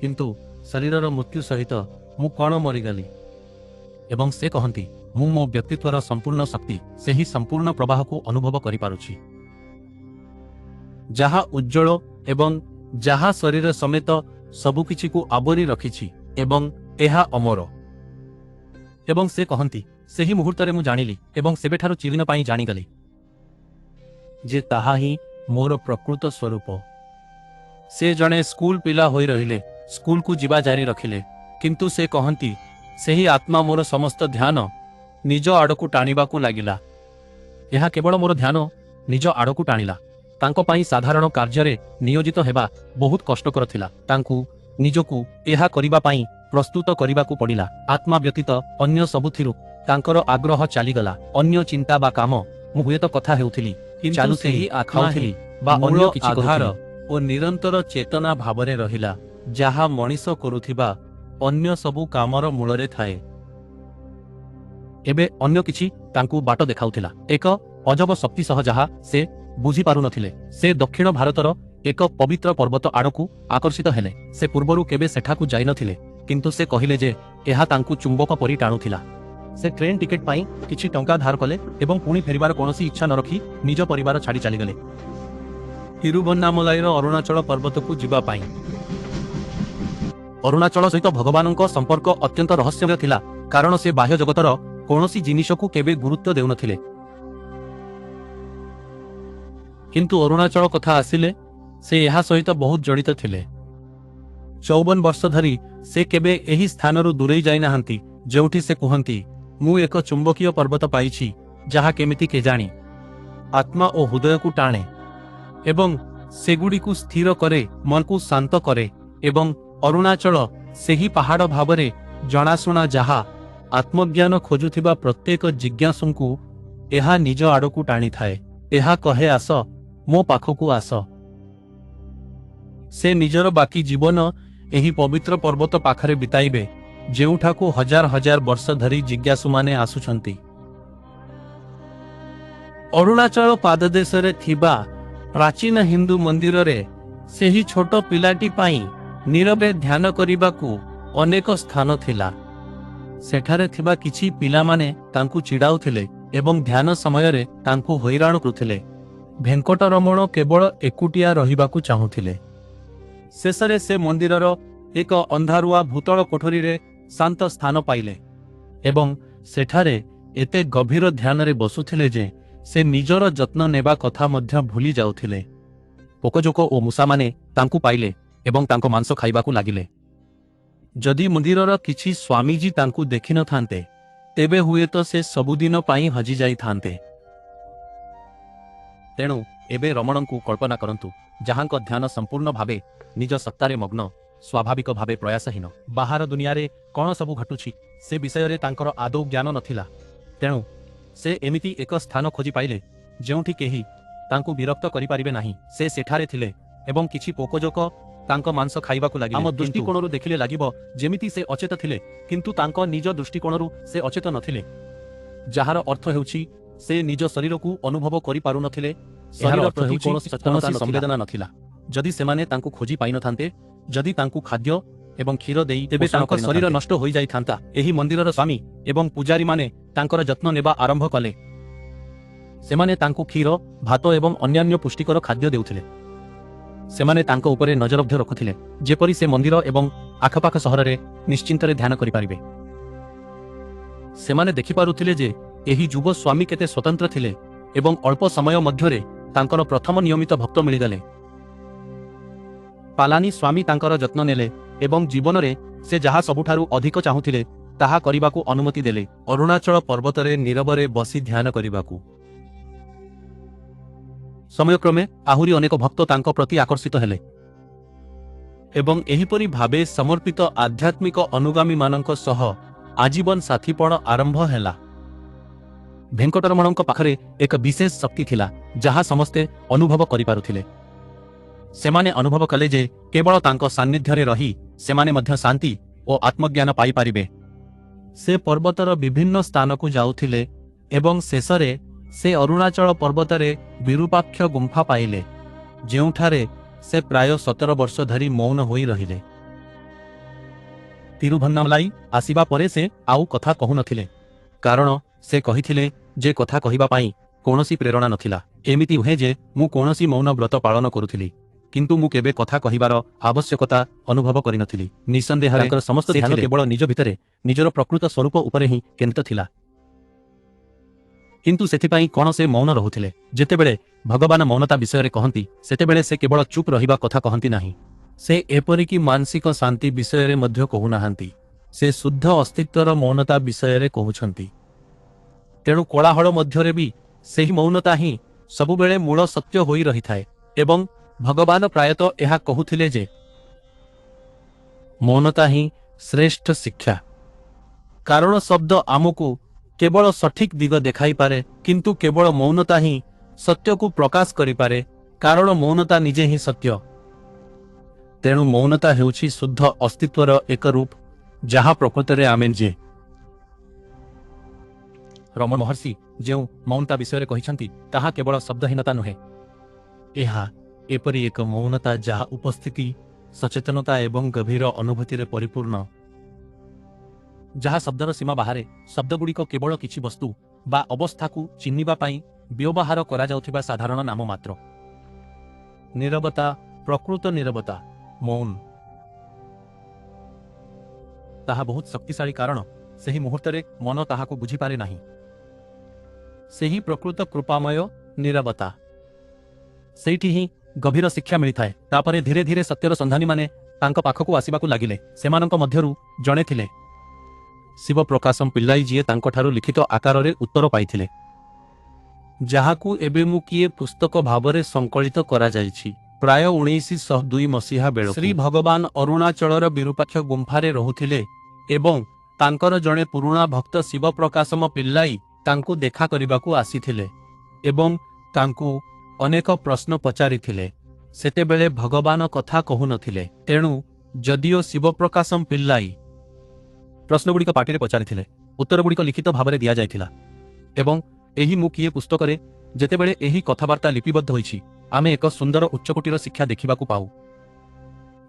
[SPEAKER 2] କିନ୍ତୁ ଶରୀରର ମୃତ୍ୟୁ ସହିତ ମୁଁ କ'ଣ ମରିଗଲି?
[SPEAKER 1] ଏବଂ ସେ କହନ୍ତି, ମୁଁ ମୋ ବ୍ୟକ୍ତିତ୍ୱର ସମ୍ପୂର୍ଣ୍ଣ ଶକ୍ତି, ସେହି ସମ୍ପୂର୍ଣ୍ଣ ପ୍ରବାହକୁ ଅନୁଭବ କରିପାରୁଛି, ଯାହା ଉଜ୍ଜ୍ୱଳ ଏବଂ ଯାହା ଶରୀର ସମେତ ସବୁକିଛିକୁ ଆବୋରି ରଖିଛି ଏବଂ ଏହା ଅମର। ଏବଂ ସେ କହନ୍ତି, ସେହି ମୁହୂର୍ତ୍ତରେ ମୁଁ ଜାଣିଲି ଏବଂ ସେବେଠାରୁ ଚିରଦିନ ପାଇଁ ଜାଣିଗଲି
[SPEAKER 2] ଯେ ତାହା ହିଁ ମୋର ପ୍ରକୃତ ସ୍ୱରୂପ। ସେ ଜଣେ ସ୍କୁଲ ପିଲା ହୋଇ ରହିଲେ, ସ୍କୁଲକୁ ଯିବା ଜାରି ରଖିଲେ। କିନ୍ତୁ ସେ କହନ୍ତି, ସେହି ଆତ୍ମା ମୋର ସମସ୍ତ ଧ୍ୟାନ ନିଜ ଆଡ଼କୁ ଟାଣିବାକୁ ଲାଗିଲା।
[SPEAKER 1] ଏହା କେବଳ ମୋର ଧ୍ୟାନ ନିଜ ଆଡ଼କୁ ଟାଣିଲା। ତାଙ୍କ ପାଇଁ ସାଧାରଣ କାର୍ଯ୍ୟରେ ନିୟୋଜିତ ହେବା ବହୁତ କଷ୍ଟକର ଥିଲା। ତାଙ୍କୁ ନିଜକୁ ଏହା କରିବା ପାଇଁ ପ୍ରସ୍ତୁତ କରିବାକୁ ପଡ଼ିଲା। ଆତ୍ମା ବ୍ୟତୀତ ଅନ୍ୟ ସବୁଥିରୁ ତାଙ୍କର ଆଗ୍ରହ ଚାଲିଗଲା। ଅନ୍ୟ ଚିନ୍ତା ବା କାମ, ମୁଁ ହୁଏତ କଥା ହେଉଥିଲି,
[SPEAKER 2] କିନ୍ତୁ
[SPEAKER 1] ଚାଲୁଥିଲି,
[SPEAKER 2] ସେହି ଆତ୍ମା
[SPEAKER 1] ଖାଉଥିଲି
[SPEAKER 2] ହିଁ
[SPEAKER 1] ବା
[SPEAKER 2] ମୂଳ
[SPEAKER 1] ଅନ୍ୟ କିଛି
[SPEAKER 2] ଆଧାର
[SPEAKER 1] କରୁଥିଲି।
[SPEAKER 2] ଓ ନିରନ୍ତର ଚେତନା ଭାବରେ ରହିଲା, ଯାହା ମଣିଷ କରୁଥିବା ଅନ୍ୟ ସବୁ କାମର ମୂଳରେ ଥାଏ।
[SPEAKER 1] ଏବେ ଅନ୍ୟ କିଛି ତାଙ୍କୁ ବାଟ ଦେଖାଉଥିଲା, ଏକ ଅଜବ ଶକ୍ତି ସହ ଯାହା ସେ ବୁଝିପାରୁନଥିଲେ। ସେ ଦକ୍ଷିଣ ଭାରତର ଏକ ପବିତ୍ର ପର୍ବତ ଆଡ଼କୁ ଆକର୍ଷିତ ହେଲେ। ସେ ପୂର୍ବରୁ କେବେ ସେଠାକୁ ଯାଇନଥିଲେ, କିନ୍ତୁ ସେ କହିଲେ ଯେ ଏହା ତାଙ୍କୁ ଚୁମ୍ବକ ପରି ଟାଣୁଥିଲା। ସେ ଟ୍ରେନ୍ ଟିକେଟ୍ ପାଇଁ କିଛି ଟଙ୍କା ଧାର କଲେ ଏବଂ ପୁଣି ଫେରିବାର କୌଣସି ଇଚ୍ଛା ନ ରଖି ନିଜ ପରିବାର ଛାଡ଼ି ଚାଲିଗଲେ।
[SPEAKER 2] ତିରୁଭନ୍ନାମଲାଇର ଅରୁଣାଚଳ ପର୍ବତକୁ ଯିବା ପାଇଁ।
[SPEAKER 1] ଅରୁଣାଚଳ ସହିତ ଭଗବାନଙ୍କ ସମ୍ପର୍କ ଅତ୍ୟନ୍ତ ରହସ୍ୟମୟ ଥିଲା, କାରଣ ସେ ବାହ୍ୟ ଜଗତର କୌଣସି ଜିନିଷକୁ କେବେ ଗୁରୁତ୍ୱ ଦେଉନଥିଲେ।
[SPEAKER 2] କିନ୍ତୁ ଅରୁଣାଚଳ କଥା ଆସିଲେ ସେ ଏହା ସହିତ ବହୁତ ଜଡ଼ିତ ଥିଲେ। 54 ବର୍ଷ ଧରି ସେ କେବେ ଏହି ସ୍ଥାନରୁ ଦୂରେଇ ଯାଇନାହାନ୍ତି, ଯେଉଁଠି ସେ କୁହନ୍ତି, ମୁଁ ଏକ ଚୁମ୍ବକୀୟ ପର୍ବତ ପାଇଛି, ଯାହା କେମିତି କେଜାଣି ଆତ୍ମା ଓ ହୃଦୟକୁ ଟାଣେ ଏବଂ ସେଗୁଡ଼ିକୁ ସ୍ଥିର କରେ, ମନକୁ ଶାନ୍ତ କରେ। ଏବଂ ଅରୁଣାଚଳ ସେହି ପାହାଡ଼ ଭାବରେ ଜଣାଶୁଣା, ଯାହା ଆତ୍ମଜ୍ଞାନ ଖୋଜୁଥିବା ପ୍ରତ୍ୟେକ ଜିଜ୍ଞାସୁଙ୍କୁ ଏହା ନିଜ ଆଡ଼କୁ ଟାଣିଥାଏ। ଏହା କହେ, ଆସ, ମୋ ପାଖକୁ ଆସ। ସେ ନିଜର ବାକି ଜୀବନ ଏହି ପବିତ୍ର ପର୍ବତ ପାଖରେ ବିତାଇବେ, ଯେଉଁଠାକୁ ହଜାର ହଜାର ବର୍ଷ ଧରି ଜିଜ୍ଞାସୁମାନେ ଆସୁଛନ୍ତି। ଅରୁଣାଚଳ ପାଦଦେଶରେ ଥିବା ପ୍ରାଚୀନ ହିନ୍ଦୁ ମନ୍ଦିରରେ ସେହି ଛୋଟ ପିଲାଟି ପାଇଁ ନୀରବରେ ଧ୍ୟାନ କରିବାକୁ ଅନେକ ସ୍ଥାନ ଥିଲା। ସେଠାରେ ଥିବା କିଛି ପିଲାମାନେ ତାଙ୍କୁ ଚିଡ଼ାଉଥିଲେ ଏବଂ ଧ୍ୟାନ ସମୟରେ ତାଙ୍କୁ ହଇରାଣ କରୁଥିଲେ। ଭେଙ୍କଟରମଣ କେବଳ ଏକୁଟିଆ ରହିବାକୁ ଚାହୁଁଥିଲେ। ଶେଷରେ ସେ ମନ୍ଦିରର ଏକ ଅନ୍ଧାରୁଆ ଭୂତଳ କୋଠରୀରେ ଶାନ୍ତ ସ୍ଥାନ ପାଇଲେ ଏବଂ ସେଠାରେ ଏତେ ଗଭୀର ଧ୍ୟାନରେ ବସୁଥିଲେ ଯେ ସେ ନିଜର ଯତ୍ନ ନେବା କଥା ମଧ୍ୟ ଭୁଲି ଯାଉଥିଲେ।
[SPEAKER 1] ପୋକଜୋକ ଓ ମୂଷାମାନେ ତାଙ୍କୁ ପାଇଲେ ଏବଂ ତାଙ୍କ ମାଂସ ଖାଇବାକୁ ଲାଗିଲେ।
[SPEAKER 2] ଯଦି ମନ୍ଦିରର କିଛି ସ୍ୱାମୀଜୀ ତାଙ୍କୁ ଦେଖିନଥାନ୍ତେ, ତେବେ ହୁଏତ ସେ ସବୁଦିନ ପାଇଁ ହଜିଯାଇଥାନ୍ତେ।
[SPEAKER 1] ତେଣୁ ଏବେ ରମଣଙ୍କୁ କଳ୍ପନା କରନ୍ତୁ, ଯାହାଙ୍କ ଧ୍ୟାନ ସମ୍ପୂର୍ଣ୍ଣ ଭାବେ ନିଜ ସତ୍ତାରେ ମଗ୍ନ, ସ୍ୱାଭାବିକ ଭାବେ ପ୍ରୟାସହୀନ। ବାହାର ଦୁନିଆରେ କ'ଣ ସବୁ ଘଟୁଛି ସେ ବିଷୟରେ ତାଙ୍କର ଆଦୌ ଜ୍ଞାନ ନଥିଲା। ତେଣୁ ସେ ଏମିତି ଏକ ସ୍ଥାନ ଖୋଜି ପାଇଲେ ଯେଉଁଠି କେହି ତାଙ୍କୁ ବିରକ୍ତ କରିପାରିବେ ନାହିଁ। ସେ ସେଠାରେ ଥିଲେ ଏବଂ କିଛି ପୋକଜୋକ ତାଙ୍କ ମାଂସ ଖାଇବାକୁ ଲାଗିଲେ।
[SPEAKER 2] ଆମ
[SPEAKER 1] କିନ୍ତୁ
[SPEAKER 2] ଦୃଷ୍ଟିକୋଣରୁ
[SPEAKER 1] ଦେଖିଲେ ଲାଗିବ ଯେମିତି ସେ ଅଚେତ ଥିଲେ, କିନ୍ତୁ ତାଙ୍କ ନିଜ ଦୃଷ୍ଟିକୋଣରୁ ସେ ଅଚେତ ନଥିଲେ, ଯାହାର ଅର୍ଥ ହେଉଛି ସେ ନିଜ ଶରୀରକୁ ଅନୁଭବ କରିପାରୁନଥିଲେ।
[SPEAKER 2] ଏହାର
[SPEAKER 1] ଶରୀର
[SPEAKER 2] ଅର୍ଥ
[SPEAKER 1] ପ୍ରତି
[SPEAKER 2] ହେଉଛି
[SPEAKER 1] କୌଣସି
[SPEAKER 2] କୌଣସି
[SPEAKER 1] ନଥିଲା।
[SPEAKER 2] ସମ୍ବେଦନା ନଥିଲା।
[SPEAKER 1] ଯଦି ସେମାନେ ତାଙ୍କୁ ଖୋଜି ପାଇନଥାନ୍ତେ, ଯଦି ତାଙ୍କୁ ଖାଦ୍ୟ ଏବଂ କ୍ଷୀର ଦେଇ
[SPEAKER 2] ତେବେ
[SPEAKER 1] ପୋଷଣ
[SPEAKER 2] ତାଙ୍କ ଶରୀର
[SPEAKER 1] କରିନଥାନ୍ତେ,
[SPEAKER 2] ନଷ୍ଟ ହୋଇଯାଇଥାନ୍ତା।
[SPEAKER 1] ଏହି ମନ୍ଦିରର ସ୍ୱାମୀ ଏବଂ ପୂଜାରୀମାନେ ତାଙ୍କର ଯତ୍ନ ନେବା ଆରମ୍ଭ କଲେ। ସେମାନେ ତାଙ୍କୁ କ୍ଷୀର, ଭାତ ଏବଂ ଅନ୍ୟାନ୍ୟ ପୁଷ୍ଟିକର ଖାଦ୍ୟ ଦେଉଥିଲେ। ସେମାନେ ତାଙ୍କ ଉପରେ ନଜର ମଧ୍ୟ ରଖୁଥିଲେ, ଯେପରି ସେ ମନ୍ଦିର ଏବଂ ଆଖପାଖ ସହରରେ ନିଶ୍ଚିନ୍ତରେ ଧ୍ୟାନ କରିପାରିବେ। ସେମାନେ ଦେଖିପାରୁଥିଲେ ଯେ ଏହି ଯୁବ ସ୍ୱାମୀ କେତେ ସ୍ୱତନ୍ତ୍ର ଥିଲେ ଏବଂ ଅଳ୍ପ ସମୟ ମଧ୍ୟରେ ତାଙ୍କର ପ୍ରଥମ ନିୟମିତ ଭକ୍ତ ମିଳିଗଲେ। ପାଲାନି ସ୍ୱାମୀ ତାଙ୍କର ଯତ୍ନ ନେଲେ ଏବଂ ଜୀବନରେ ସେ ଯାହା ସବୁଠାରୁ ଅଧିକ ଚାହୁଁଥିଲେ ତାହା କରିବାକୁ ଅନୁମତି ଦେଲେ।
[SPEAKER 2] ଅରୁଣାଚଳ ପର୍ବତରେ ନୀରବରେ ବସି ଧ୍ୟାନ କରିବାକୁ।
[SPEAKER 1] ସମୟକ୍ରମେ ଆହୁରି ଅନେକ ଭକ୍ତ ତାଙ୍କ ପ୍ରତି ଆକର୍ଷିତ ହେଲେ।
[SPEAKER 2] ଏବଂ ଏହିପରି ଭାବେ ସମର୍ପିତ ଆଧ୍ୟାତ୍ମିକ ଅନୁଗାମୀମାନଙ୍କ ସହ ଆଜୀବନ ସାଥୀପଣ ଆରମ୍ଭ ହେଲା।
[SPEAKER 1] ଭେଙ୍କଟରମଣଙ୍କ ପାଖରେ ଏକ ବିଶେଷ ଶକ୍ତି ଥିଲା, ଯାହା ସମସ୍ତେ ଅନୁଭବ କରିପାରୁଥିଲେ। ସେମାନେ ଅନୁଭବ କଲେ ଯେ କେବଳ ତାଙ୍କ ସାନ୍ନିଧ୍ୟରେ ରହି ସେମାନେ ମଧ୍ୟ ଶାନ୍ତି ଓ ଆତ୍ମଜ୍ଞାନ ପାଇପାରିବେ।
[SPEAKER 2] ସେ ପର୍ବତର ବିଭିନ୍ନ ସ୍ଥାନକୁ ଯାଉଥିଲେ ଏବଂ ଶେଷରେ ସେ ଅରୁଣାଚଳ ପର୍ବତରେ ବିରୂପାକ୍ଷ ଗୁମ୍ଫା ପାଇଲେ, ଯେଉଁଠାରେ ସେ ପ୍ରାୟ 17 ବର୍ଷ ଧରି ମୌନ ହୋଇ ରହିଲେ।
[SPEAKER 1] ତିରୁଭନ୍ନାମଲାଇ ଆସିବା ପରେ ସେ ଆଉ କଥା କହୁନଥିଲେ, କାରଣ ସେ କହିଥିଲେ ଯେ କଥା କହିବା ପାଇଁ କୌଣସି ପ୍ରେରଣା ନଥିଲା। ଏମିତି ନୁହେଁ ଯେ ମୁଁ କୌଣସି ମୌନ ବ୍ରତ ପାଳନ କରୁଥିଲି, କିନ୍ତୁ ମୁଁ କେବେ କଥା କହିବାର ଆବଶ୍ୟକତା ଅନୁଭବ କରିନଥିଲି।
[SPEAKER 2] ନିଃସନ୍ଦେହରେ
[SPEAKER 1] ତାଙ୍କର ସମସ୍ତ
[SPEAKER 2] ସେ
[SPEAKER 1] ଧ୍ୟାନ
[SPEAKER 2] ଥିଲେ।
[SPEAKER 1] କେବଳ ନିଜ ଭିତରେ ନିଜର ପ୍ରକୃତ ସ୍ୱରୂପ ଉପରେ ହିଁ କେନ୍ଦ୍ରିତ ଥିଲା। କିନ୍ତୁ ସେଥିପାଇଁ କ'ଣ ସେ ମୌନ ରହୁଥିଲେ? ଯେତେବେଳେ ଭଗବାନ ମୌନତା ବିଷୟରେ କହନ୍ତି, ସେତେବେଳେ ସେ କେବଳ ଚୁପ୍ ରହିବା କଥା କହନ୍ତି ନାହିଁ।
[SPEAKER 2] ସେ ଏପରିକି ମାନସିକ ଶାନ୍ତି ବିଷୟରେ ମଧ୍ୟ କହୁନାହାନ୍ତି। ସେ ଶୁଦ୍ଧ ଅସ୍ତିତ୍ୱର ମୌନତା ବିଷୟରେ କହୁଛନ୍ତି। ତେଣୁ କୋଳାହଳ ମଧ୍ୟରେ ବି ସେହି ମୌନତା ହିଁ ସବୁବେଳେ ମୂଳ ସତ୍ୟ ହୋଇ ରହିଥାଏ ଏବଂ ଭଗବାନ ପ୍ରାୟତଃ ଏହା କହୁଥିଲେ ଯେ ମୌନତା ହିଁ
[SPEAKER 1] ଶ୍ରେଷ୍ଠ ଶିକ୍ଷା। କାରଣ ଶବ୍ଦ ଆମକୁ କେବଳ ସଠିକ୍ ଦିଗ ଦେଖାଇପାରେ, କିନ୍ତୁ କେବଳ ମୌନତା ହିଁ ସତ୍ୟକୁ ପ୍ରକାଶ କରିପାରେ, କାରଣ ମୌନତା ନିଜେ ହିଁ ସତ୍ୟ। ତେଣୁ ମୌନତା ହେଉଛି ଶୁଦ୍ଧ ଅସ୍ତିତ୍ୱର ଏକ ରୂପ, ଯାହା ପ୍ରକୃତରେ ଆମେ ଯେ। ରମଣ ମହର୍ଷି ଯେଉଁ ମୌନତା ବିଷୟରେ କହିଛନ୍ତି, ତାହା କେବଳ ଶବ୍ଦହୀନତା ନୁହେଁ। ଏହା ଏପରି ଏକ ମୌନତା ଯାହା ଉପସ୍ଥିତି, ସଚେତନତା ଏବଂ ଗଭୀର ଅନୁଭୂତିରେ ପରିପୂର୍ଣ୍ଣ, ଯାହା ଶବ୍ଦର ସୀମା ବାହାରେ। ଶବ୍ଦଗୁଡ଼ିକ କେବଳ କିଛି ବସ୍ତୁ ବା ଅବସ୍ଥାକୁ ଚିହ୍ନିବା ପାଇଁ ବ୍ୟବହାର କରାଯାଉଥିବା ସାଧାରଣ ନାମ ମାତ୍ର। ନୀରବତା, ପ୍ରକୃତ ନୀରବତା, ମୌନ, ତାହା ବହୁତ ଶକ୍ତିଶାଳୀ, କାରଣ ସେହି ମୁହୂର୍ତ୍ତରେ ମନ ତାହାକୁ ବୁଝିପାରେ ନାହିଁ। ସେହି ପ୍ରକୃତ କୃପାମୟ ନୀରବତା, ସେଇଠି ହିଁ ଗଭୀର ଶିକ୍ଷା ମିଳିଥାଏ। ତାପରେ ଧୀରେ ଧୀରେ ସତ୍ୟର ସନ୍ଧାନୀମାନେ ତାଙ୍କ ପାଖକୁ ଆସିବାକୁ ଲାଗିଲେ। ସେମାନଙ୍କ ମଧ୍ୟରୁ ଜଣେ ଥିଲେ ଶିବ ପ୍ରକାଶମ ପିଲ୍ଲାଇ, ଯିଏ ତାଙ୍କଠାରୁ ଲିଖିତ ଆକାରରେ ଉତ୍ତର ପାଇଥିଲେ, ଯାହାକୁ ଏବେ ମୁଁ କିଏ ପୁସ୍ତକ ଭାବରେ ସଂକଳିତ କରାଯାଇଛି। ପ୍ରାୟ 1902 ମସିହା ବେଳକୁ ଶ୍ରୀ ଭଗବାନ ଅରୁଣାଚଳର ବିରୂପାକ୍ଷ ଗୁମ୍ଫାରେ ରହୁଥିଲେ ଏବଂ ତାଙ୍କର ଜଣେ ପୁରୁଣା ଭକ୍ତ ଶିବ ପ୍ରକାଶମ ପିଲ୍ଲାଇ ତାଙ୍କୁ ଦେଖା କରିବାକୁ ଆସିଥିଲେ ଏବଂ ତାଙ୍କୁ ଅନେକ ପ୍ରଶ୍ନ ପଚାରିଥିଲେ। ସେତେବେଳେ ଭଗବାନ କଥା କହୁନଥିଲେ। ତେଣୁ ଯଦିଓ ଶିବପ୍ରକାଶମ ପିଲ୍ଲାଇ ପ୍ରଶ୍ନଗୁଡ଼ିକ ପାଟିରେ ପଚାରିଥିଲେ, ଉତ୍ତରଗୁଡ଼ିକ ଲିଖିତ ଭାବରେ ଦିଆଯାଇଥିଲା ଏବଂ ଏହି ମୁଁ କିଏ ପୁସ୍ତକରେ ଯେତେବେଳେ ଏହି କଥାବାର୍ତ୍ତା ଲିପିବଦ୍ଧ ହୋଇଛି, ଆମେ ଏକ ସୁନ୍ଦର ଉଚ୍ଚକୋଟୀର ଶିକ୍ଷା ଦେଖିବାକୁ ପାଉ।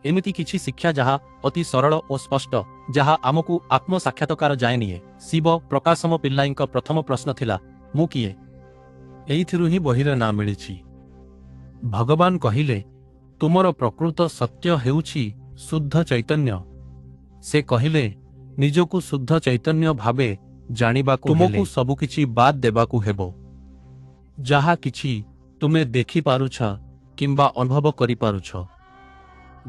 [SPEAKER 1] ଏମିତି କିଛି ଶିକ୍ଷା ଯାହା ଅତି ସରଳ ଓ ସ୍ପଷ୍ଟ, ଯାହା ଆମକୁ ଆତ୍ମ ସାକ୍ଷାତକାର ଯାଏ ନିଏ। ଶିବ ପ୍ରକାଶମ ପିଲ୍ଲାଇଙ୍କ ପ୍ରଥମ ପ୍ରଶ୍ନ ଥିଲା, ମୁଁ କିଏ? ଏଇଥିରୁ ହିଁ ବହିର ନାଁ ମିଳିଛି। ଭଗବାନ କହିଲେ, ତୁମର ପ୍ରକୃତ ସତ୍ୟ ହେଉଛି ଶୁଦ୍ଧ ଚୈତନ୍ୟ। ସେ କହିଲେ, ନିଜକୁ ଶୁଦ୍ଧ ଚୈତନ୍ୟ ଭାବେ ଜାଣିବାକୁ ତୁମକୁ ସବୁକିଛି ବାଦ୍ ଦେବାକୁ ହେବ, ଯାହା କିଛି ତୁମେ ଦେଖିପାରୁଛ କିମ୍ବା ଅନୁଭବ କରିପାରୁଛ।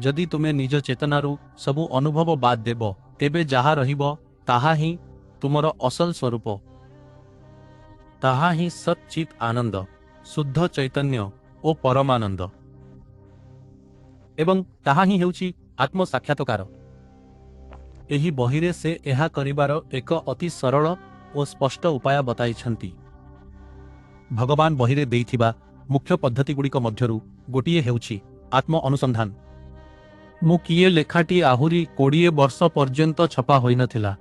[SPEAKER 1] ଯଦି ତୁମେ ନିଜ ଚେତନାରୁ ସବୁ ଅନୁଭବ ବାଦ୍ ଦେବ, ତେବେ ଯାହା ରହିବ ତାହା ହିଁ ତୁମର ଅସଲ ସ୍ୱରୂପ। ତାହା ହିଁ ସତ୍ ଚିତ୍ ଆନନ୍ଦ, ଶୁଦ୍ଧ ଚୈତନ୍ୟ ଓ ପରମାନନ୍ଦ ଏବଂ ତାହା ହିଁ ହେଉଛି ଆତ୍ମ ସାକ୍ଷାତକାର। ଏହି ବହିରେ ସେ ଏହା କରିବାର ଏକ ଅତି ସରଳ ଓ ସ୍ପଷ୍ଟ ଉପାୟ ବତାଇଛନ୍ତି। ଭଗବାନ ବହିରେ ଦେଇଥିବା ମୁଖ୍ୟ ପଦ୍ଧତିଗୁଡ଼ିକ ମଧ୍ୟରୁ ଗୋଟିଏ ହେଉଛି ଆତ୍ମ ଅନୁସନ୍ଧାନ। ମୁଁ କିଏ ଲେଖାଟି ଆହୁରି 20 ବର୍ଷ ପର୍ଯ୍ୟନ୍ତ ଛପା ହୋଇନଥିଲା।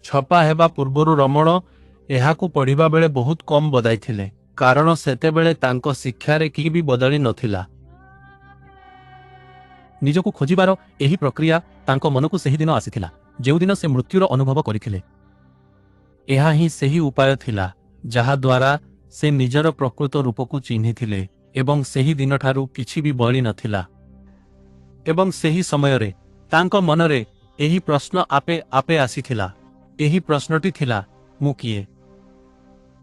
[SPEAKER 1] ଛପା ହେବା ପୂର୍ବରୁ ରମଣ ଏହାକୁ ପଢ଼ିବା ବେଳେ ବହୁତ କମ୍ ବଦାଇଥିଲେ, କାରଣ ସେତେବେଳେ ତାଙ୍କ ଶିକ୍ଷାରେ କି ବି ବଦଳି ନଥିଲା। ନିଜକୁ ଖୋଜିବାର ଏହି ପ୍ରକ୍ରିୟା ତାଙ୍କ ମନକୁ ସେହିଦିନ ଆସିଥିଲା, ଯେଉଁଦିନ ସେ ମୃତ୍ୟୁର ଅନୁଭବ କରିଥିଲେ। ଏହା ହିଁ ସେହି ଉପାୟ ଥିଲା ଯାହାଦ୍ୱାରା ସେ ନିଜର ପ୍ରକୃତ ରୂପକୁ ଚିହ୍ନିଥିଲେ ଏବଂ ସେହି ଦିନଠାରୁ କିଛି ବି ବଳି ନଥିଲା। ଏବଂ ସେହି ସମୟରେ ତାଙ୍କ ମନରେ ଏହି ପ୍ରଶ୍ନ ଆପେ ଆପେ ଆସିଥିଲା। ଏହି ପ୍ରଶ୍ନଟି ଥିଲା, ମୁଁ କିଏ?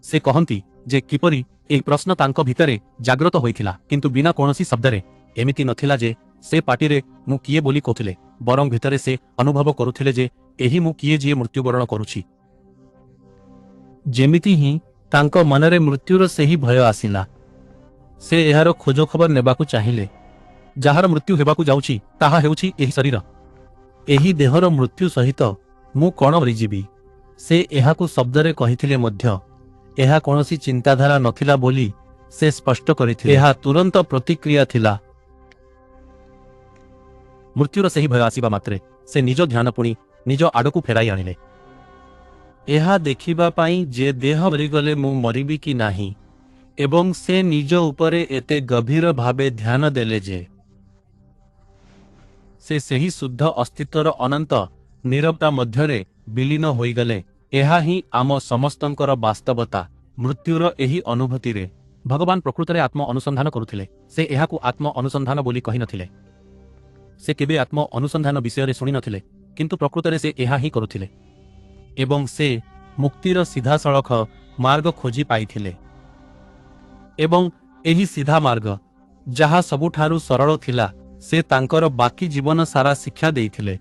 [SPEAKER 1] ସେ କହନ୍ତି ଯେ କିପରି ଏହି ପ୍ରଶ୍ନ ତାଙ୍କ ଭିତରେ ଜାଗ୍ରତ ହୋଇଥିଲା, କିନ୍ତୁ ବିନା କୌଣସି ଶବ୍ଦରେ। ଏମିତି ନଥିଲା ଯେ ସେ ପାଟିରେ ମୁଁ କିଏ ବୋଲି କହୁଥିଲେ, ବରଂ ଭିତରେ ସେ ଅନୁଭବ କରୁଥିଲେ ଯେ ଏହି ମୁଁ କିଏ ଯିଏ ମୃତ୍ୟୁବରଣ କରୁଛି। ଯେମିତି ହିଁ ତାଙ୍କ ମନରେ ମୃତ୍ୟୁର ସେହି ଭୟ ଆସିଲା, ସେ ଏହାର ଖୋଜ ଖବର ନେବାକୁ ଚାହିଁଲେ। ଯାହାର ମୃତ୍ୟୁ ହେବାକୁ ଯାଉଛି, ତାହା ହେଉଛି ଏହି ଶରୀର। ଏହି ଦେହର ମୃତ୍ୟୁ ସହିତ ମୁଁ କ'ଣ ମରିଯିବି? ସେ ଏହାକୁ ଶବ୍ଦରେ କହିଥିଲେ ମଧ୍ୟ ଏହା କୌଣସି ଚିନ୍ତାଧାରା ନଥିଲା ବୋଲି ସେ ସ୍ପଷ୍ଟ କରିଥିଲେ। ଏହା ତୁରନ୍ତ ପ୍ରତିକ୍ରିୟା ଥିଲା। ମୃତ୍ୟୁର ସେହି ଭୟ ଆସିବା ମାତ୍ରେ ସେ ନିଜ ଧ୍ୟାନ ପୁଣି ନିଜ ଆଡ଼କୁ ଫେରାଇ ଆଣିଲେ, ଏହା ଦେଖିବା ପାଇଁ ଯେ ଦେହ ମରିଗଲେ ମୁଁ ମରିବି କି ନାହିଁ। ଏବଂ ସେ ନିଜ ଉପରେ ଏତେ ଗଭୀର ଭାବେ ଧ୍ୟାନ ଦେଲେ ଯେ ସେ ସେହି ଶୁଦ୍ଧ ଅସ୍ତିତ୍ୱର ଅନନ୍ତ ନୀରବତା ମଧ୍ୟରେ ବିଲୀନ ହୋଇଗଲେ। ଏହା ହିଁ ଆମ ସମସ୍ତଙ୍କର ବାସ୍ତବତା। ମୃତ୍ୟୁର ଏହି ଅନୁଭୂତିରେ ଭଗବାନ ପ୍ରକୃତରେ ଆତ୍ମ ଅନୁସନ୍ଧାନ କରୁଥିଲେ। ସେ ଏହାକୁ ଆତ୍ମ ଅନୁସନ୍ଧାନ ବୋଲି କହିନଥିଲେ। ସେ କେବେ ଆତ୍ମ ଅନୁସନ୍ଧାନ ବିଷୟରେ ଶୁଣିନଥିଲେ, କିନ୍ତୁ ପ୍ରକୃତରେ ସେ ଏହା ହିଁ କରୁଥିଲେ ଏବଂ ସେ ମୁକ୍ତିର ସିଧାସଳଖ ମାର୍ଗ ଖୋଜି ପାଇଥିଲେ। ଏବଂ ଏହି ସିଧା ମାର୍ଗ, ଯାହା ସବୁଠାରୁ ସରଳ ଥିଲା, ସେ ତାଙ୍କର ବାକି ଜୀବନ ସାରା ଶିକ୍ଷା ଦେଇଥିଲେ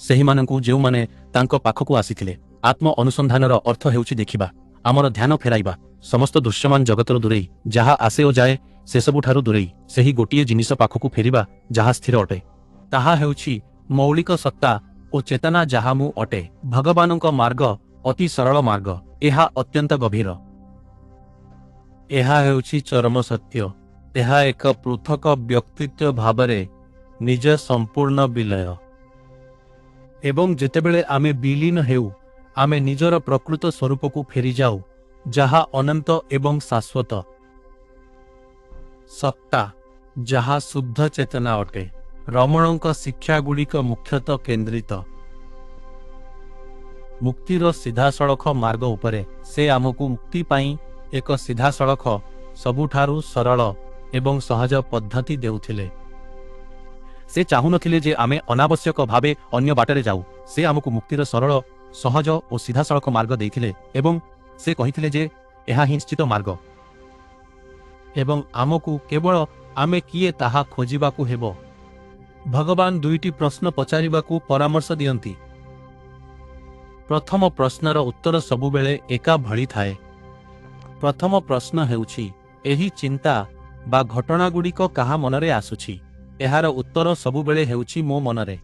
[SPEAKER 1] ସେହିମାନଙ୍କୁ ଯେଉଁମାନେ ତାଙ୍କ ପାଖକୁ ଆସିଥିଲେ। ଆତ୍ମ ଅନୁସନ୍ଧାନର ଅର୍ଥ ହେଉଛି ଦେଖିବା, ଆମର ଧ୍ୟାନ ଫେରାଇବା, ସମସ୍ତ ଦୃଶ୍ୟମାନ ଜଗତରୁ ଦୂରେଇ, ଯାହା ଆସେ ଓ ଯାଏ ସେସବୁଠାରୁ ଦୂରେଇ, ସେହି ଗୋଟିଏ ଜିନିଷ ପାଖକୁ ଫେରିବା ଯାହା ସ୍ଥିର ଅଟେ। ତାହା ହେଉଛି ମୌଳିକ ସତ୍ତା ଓ ଚେତନା ଯାହା ମୁଁ ଅଟେ। ଭଗବାନଙ୍କ ମାର୍ଗ ଅତି ସରଳ ମାର୍ଗ। ଏହା ଅତ୍ୟନ୍ତ ଗଭୀର। ଏହା ହେଉଛି ଚରମ ସତ୍ୟ। ଏହା ଏକ ପୃଥକ ବ୍ୟକ୍ତିତ୍ୱ ଭାବରେ ନିଜ ସମ୍ପୂର୍ଣ୍ଣ ବିଲୟ। ଏବଂ ଯେତେବେଳେ ଆମେ ବିଲୀନ ହେଉ, ଆମେ ନିଜର ପ୍ରକୃତ ସ୍ୱରୂପକୁ ଫେରିଯାଉ, ଯାହା ଅନନ୍ତ ଏବଂ ଶାଶ୍ୱତ ସତ୍ତା, ଯାହା ଶୁଦ୍ଧ ଚେତନା ଅଟେ। ରମଣଙ୍କ ଶିକ୍ଷାଗୁଡ଼ିକ ମୁଖ୍ୟତଃ କେନ୍ଦ୍ରିତ ମୁକ୍ତିର ସିଧାସଳଖ ମାର୍ଗ ଉପରେ। ସେ ଆମକୁ ମୁକ୍ତି ପାଇଁ ଏକ ସିଧାସଳଖ, ସବୁଠାରୁ ସରଳ ଏବଂ ସହଜ ପଦ୍ଧତି ଦେଉଥିଲେ। ସେ ଚାହୁଁନଥିଲେ ଯେ ଆମେ ଅନାବଶ୍ୟକ ଭାବେ ଅନ୍ୟ ବାଟରେ ଯାଉ। ସେ ଆମକୁ ମୁକ୍ତିର ସରଳ, ସହଜ ଓ ସିଧାସଳଖ ମାର୍ଗ ଦେଇଥିଲେ ଏବଂ ସେ କହିଥିଲେ ଯେ ଏହା ହିଁ ନିଶ୍ଚିତ ମାର୍ଗ ଏବଂ ଆମକୁ କେବଳ ଆମେ କିଏ ତାହା ଖୋଜିବାକୁ ହେବ। ଭଗବାନ ଦୁଇଟି ପ୍ରଶ୍ନ ପଚାରିବାକୁ ପରାମର୍ଶ ଦିଅନ୍ତି। ପ୍ରଥମ ପ୍ରଶ୍ନର ଉତ୍ତର ସବୁବେଳେ ଏକା ଭଳି ଥାଏ। ପ୍ରଥମ ପ୍ରଶ୍ନ ହେଉଛି, ଏହି ଚିନ୍ତା ବା ଘଟଣାଗୁଡ଼ିକ କାହା ମନରେ ଆସୁଛି? ଏହାର ଉତ୍ତର ସବୁବେଳେ ହେଉଛି, ମୋ ମନରେ।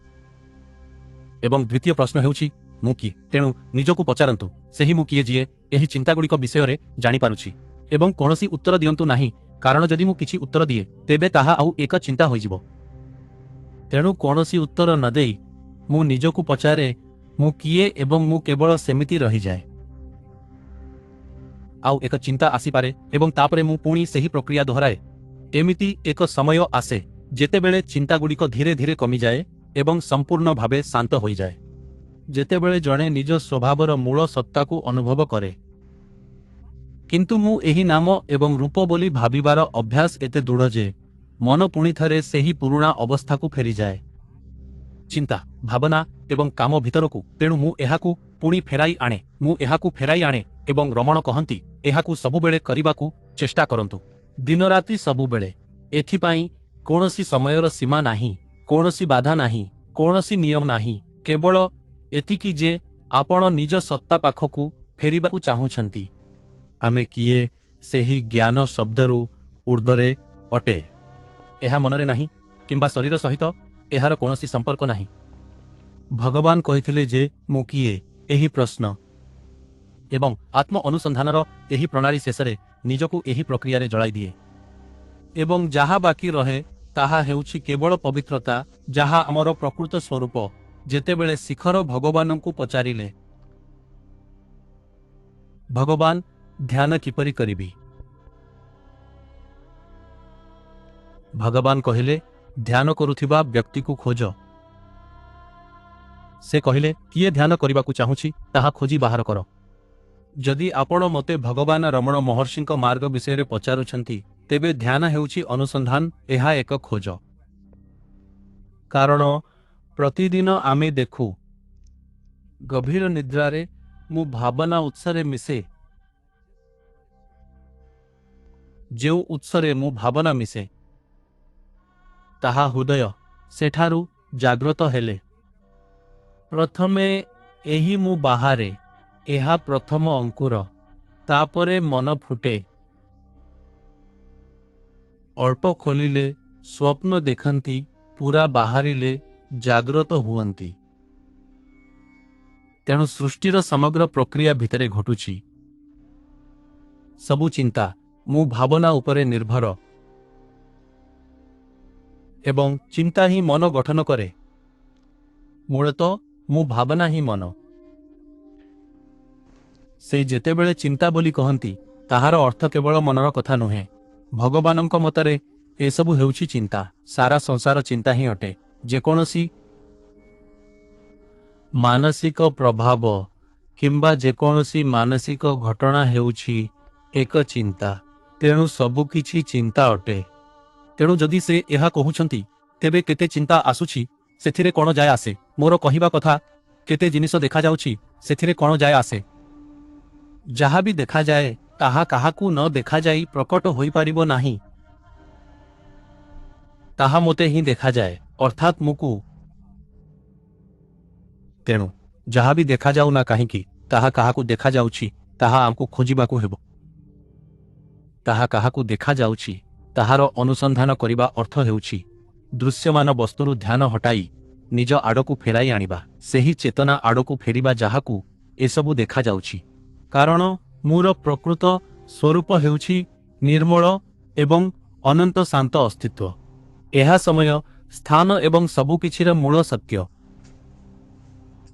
[SPEAKER 1] ଏବଂ ଦ୍ୱିତୀୟ ପ୍ରଶ୍ନ ହେଉଛି, ମୁଁ କିଏ? ତେଣୁ ନିଜକୁ ପଚାରନ୍ତୁ, ସେହି ମୁଁ କିଏ ଯିଏ ଏହି ଚିନ୍ତାଗୁଡ଼ିକ ବିଷୟରେ ଜାଣିପାରୁଛି? ଏବଂ କୌଣସି ଉତ୍ତର ଦିଅନ୍ତୁ ନାହିଁ, କାରଣ ଯଦି ମୁଁ କିଛି ଉତ୍ତର ଦିଏ, ତେବେ ତାହା ଆଉ ଏକ ଚିନ୍ତା ହୋଇଯିବ। ତେଣୁ କୌଣସି ଉତ୍ତର ନ ଦେଇ ମୁଁ ନିଜକୁ ପଚାରେ, ମୁଁ କିଏ? ଏବଂ ମୁଁ କେବଳ ସେମିତି ରହିଯାଏ। ଆଉ ଏକ ଚିନ୍ତା ଆସିପାରେ ଏବଂ ତାପରେ ମୁଁ ପୁଣି ସେହି ପ୍ରକ୍ରିୟା ଦୋହରାଏ। ଏମିତି ଏକ ସମୟ ଆସେ ଯେତେବେଳେ ଚିନ୍ତାଗୁଡ଼ିକ ଧୀରେ ଧୀରେ କମିଯାଏ ଏବଂ ସମ୍ପୂର୍ଣ୍ଣ ଭାବେ ଶାନ୍ତ ହୋଇଯାଏ, ଯେତେବେଳେ ଜଣେ ନିଜ ସ୍ୱଭାବର ମୂଳ ସତ୍ତାକୁ ଅନୁଭବ କରେ। କିନ୍ତୁ ମୁଁ ଏହି ନାମ ଏବଂ ରୂପ ବୋଲି ଭାବିବାର ଅଭ୍ୟାସ ଏତେ ଦୃଢ଼ ଯେ ମନ ପୁଣି ଥରେ ସେହି ପୁରୁଣା ଅବସ୍ଥାକୁ ଫେରିଯାଏ, ଚିନ୍ତା, ଭାବନା ଏବଂ କାମ ଭିତରକୁ। ତେଣୁ ମୁଁ ଏହାକୁ ପୁଣି ଫେରାଇ ଆଣେ। ମୁଁ ଏହାକୁ ଫେରାଇ ଆଣେ ଏବଂ ରମଣ କହନ୍ତି, ଏହାକୁ ସବୁବେଳେ କରିବାକୁ ଚେଷ୍ଟା କରନ୍ତୁ, ଦିନରାତି ସବୁବେଳେ। ଏଥିପାଇଁ କୌଣସି ସମୟର ସୀମା ନାହିଁ, କୌଣସି ବାଧା ନାହିଁ, କୌଣସି ନିୟମ ନାହିଁ। କେବଳ ଏତିକି ଯେ ଆପଣ ନିଜ ସତ୍ତା ପାଖକୁ ଫେରିବାକୁ ଚାହୁଁଛନ୍ତି। ଆମେ କିଏ, ସେହି ଜ୍ଞାନ ଶବ୍ଦରୁ ଊର୍ଦ୍ଧ୍ୱରେ ଅଟେ। ଏହା ମନରେ ନାହିଁ କିମ୍ବା ଶରୀର ସହିତ ଏହାର କୌଣସି ସମ୍ପର୍କ ନାହିଁ। ଭଗବାନ କହିଥିଲେ ଯେ ମୁଁ କିଏ, ଏହି ପ୍ରଶ୍ନ ଏବଂ ଆତ୍ମ ଅନୁସନ୍ଧାନର ଏହି ପ୍ରଣାଳୀ ଶେଷରେ ନିଜକୁ ଏହି ପ୍ରକ୍ରିୟାରେ ଜଳାଇ ଦିଏ ଏବଂ ଯାହା ବାକି ରହେ ତାହା ହେଉଛି କେବଳ ପବିତ୍ରତା, ଯାହା ଆମର ପ୍ରକୃତ ସ୍ୱରୂପ। ଯେତେବେଳେ ଶିଖର ଭଗବାନଙ୍କୁ ପଚାରିଲେ, ଭଗବାନ, ଧ୍ୟାନ କିପରି କରିବି? ଭଗବାନ କହିଲେ, ଧ୍ୟାନ କରୁଥିବା ବ୍ୟକ୍ତିକୁ ଖୋଜ। ସେ କହିଲେ, କିଏ ଧ୍ୟାନ କରିବାକୁ ଚାହୁଁଛି ତାହା ଖୋଜି ବାହାର କର। ଯଦି ଆପଣ ମୋତେ ଭଗବାନ ରମଣ ମହର୍ଷିଙ୍କ ମାର୍ଗ ବିଷୟରେ ପଚାରୁଛନ୍ତି, ତେବେ ଧ୍ୟାନ ହେଉଛି ଅନୁସନ୍ଧାନ। ଏହା ଏକ ଖୋଜ, କାରଣ ପ୍ରତିଦିନ ଆମେ ଦେଖୁ, ଗଭୀର ନିଦ୍ରାରେ ମୁଁ ଭାବନା ଉତ୍ସରେ ମିଶେ। ଯେଉଁ ଉତ୍ସରେ ମୁଁ ଭାବନା ମିଶେ, ତାହା ହୃଦୟ। ସେଠାରୁ ଜାଗ୍ରତ ହେଲେ ପ୍ରଥମେ ଏହି ମୁଁ ବାହାରେ। ଏହା ପ୍ରଥମ ଅଙ୍କୁର। ତାପରେ ମନ ଫୁଟେ। ଅଳ୍ପ ଖୋଲିଲେ ସ୍ୱପ୍ନ ଦେଖନ୍ତି, ପୂରା ବାହାରିଲେ ଜାଗ୍ରତ ହୁଅନ୍ତି। ତେଣୁ ସୃଷ୍ଟିର ସମଗ୍ର ପ୍ରକ୍ରିୟା ଭିତରେ ଘଟୁଛି। ସବୁ ଚିନ୍ତା ମୁଁ ଭାବନା ଉପରେ ନିର୍ଭର ଏବଂ ଚିନ୍ତା ହିଁ ମନ ଗଠନ କରେ। ମୂଳତଃ ମୁଁ ଭାବନା ହିଁ ମନ। ସେ ଯେତେବେଳେ ଚିନ୍ତା ବୋଲି କହନ୍ତି, ତାହାର ଅର୍ଥ କେବଳ ମନର କଥା ନୁହେଁ। ଭଗବାନଙ୍କ ମତରେ ଏସବୁ ହେଉଛି ଚିନ୍ତା। ସାରା ସଂସାର ଚିନ୍ତା ହିଁ ଅଟେ। ଯେକୌଣସି ମାନସିକ ପ୍ରଭାବ କିମ୍ବା ଯେକୌଣସି ମାନସିକ ଘଟଣା ହେଉଛି ଏକ ଚିନ୍ତା। ତେଣୁ ସବୁକିଛି ଚିନ୍ତା ଅଟେ। ତେଣୁ ଯଦି ସେ ଏହା କହୁଛନ୍ତି, ତେବେ କେତେ ଚିନ୍ତା ଆସୁଛି ସେଥିରେ କ'ଣ ଯାଏ ଆସେ? ମୋର କହିବା କଥା, କେତେ ଜିନିଷ ଦେଖାଯାଉଛି ସେଥିରେ କ'ଣ ଯାଏ ଆସେ? ଯାହା ବି ଦେଖାଯାଏ, ତାହା କାହାକୁ ନ ଦେଖାଯାଇ ପ୍ରକଟ ହୋଇପାରିବ ନାହିଁ। ତାହା ମୋତେ ହିଁ ଦେଖାଯାଏ, ଅର୍ଥାତ୍ ମୁକୁ। ତେଣୁ ଯାହା ବି ଦେଖାଯାଉ ନା କାହିଁକି, ତାହା କାହାକୁ ଦେଖାଯାଉଛି ତାହା ଆମକୁ ଖୋଜିବାକୁ ହେବ। ତାହା କାହାକୁ ଦେଖାଯାଉଛି ତାହାର ଅନୁସନ୍ଧାନ କରିବା ଅର୍ଥ ହେଉଛି ଦୃଶ୍ୟମାନ ବସ୍ତୁରୁ ଧ୍ୟାନ ହଟାଇ ନିଜ ଆଡ଼କୁ ଫେରାଇ ଆଣିବା, ସେହି ଚେତନା ଆଡ଼କୁ ଫେରିବା ଯାହାକୁ ଏସବୁ ଦେଖାଯାଉଛି। କାରଣ ମୋର ପ୍ରକୃତ ସ୍ୱରୂପ ହେଉଛି ନିର୍ମଳ ଏବଂ ଅନନ୍ତ ଶାନ୍ତ ଅସ୍ତିତ୍ୱ। ଏହା ସମୟ, ସ୍ଥାନ ଏବଂ ସବୁକିଛିର ମୂଳ ସତ୍ୟ।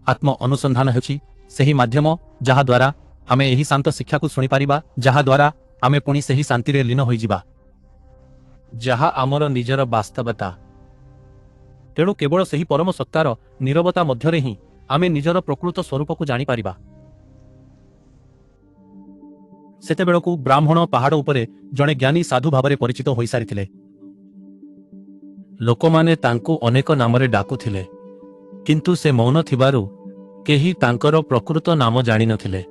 [SPEAKER 1] ଆତ୍ମ ଅନୁସନ୍ଧାନ ହେଉଛି ସେହି ମାଧ୍ୟମ ଯାହାଦ୍ୱାରା ଆମେ ଏହି ଶାନ୍ତ ଶିକ୍ଷାକୁ ଶୁଣିପାରିବା, ଯାହାଦ୍ୱାରା ଆମେ ପୁଣି ସେହି ଶାନ୍ତିରେ ଲୀନ ହୋଇଯିବା, ଯାହା ଆମର ନିଜର ବାସ୍ତବତା। ତେଣୁ କେବଳ ସେହି ପରମ ସତ୍ତାର ନୀରବତା ମଧ୍ୟରେ ହିଁ ଆମେ ନିଜର ପ୍ରକୃତ ସ୍ୱରୂପକୁ ଜାଣିପାରିବା। ସେତେବେଳକୁ ବ୍ରାହ୍ମଣ ପାହାଡ଼ ଉପରେ ଜଣେ ଜ୍ଞାନୀ ସାଧୁ ଭାବରେ ପରିଚିତ ହୋଇସାରିଥିଲେ। ଲୋକମାନେ ତାଙ୍କୁ ଅନେକ ନାମରେ ଡାକୁଥିଲେ, କିନ୍ତୁ ସେ ମୌନ ଥିବାରୁ କେହି ତାଙ୍କର ପ୍ରକୃତ ନାମ ଜାଣିନଥିଲେ।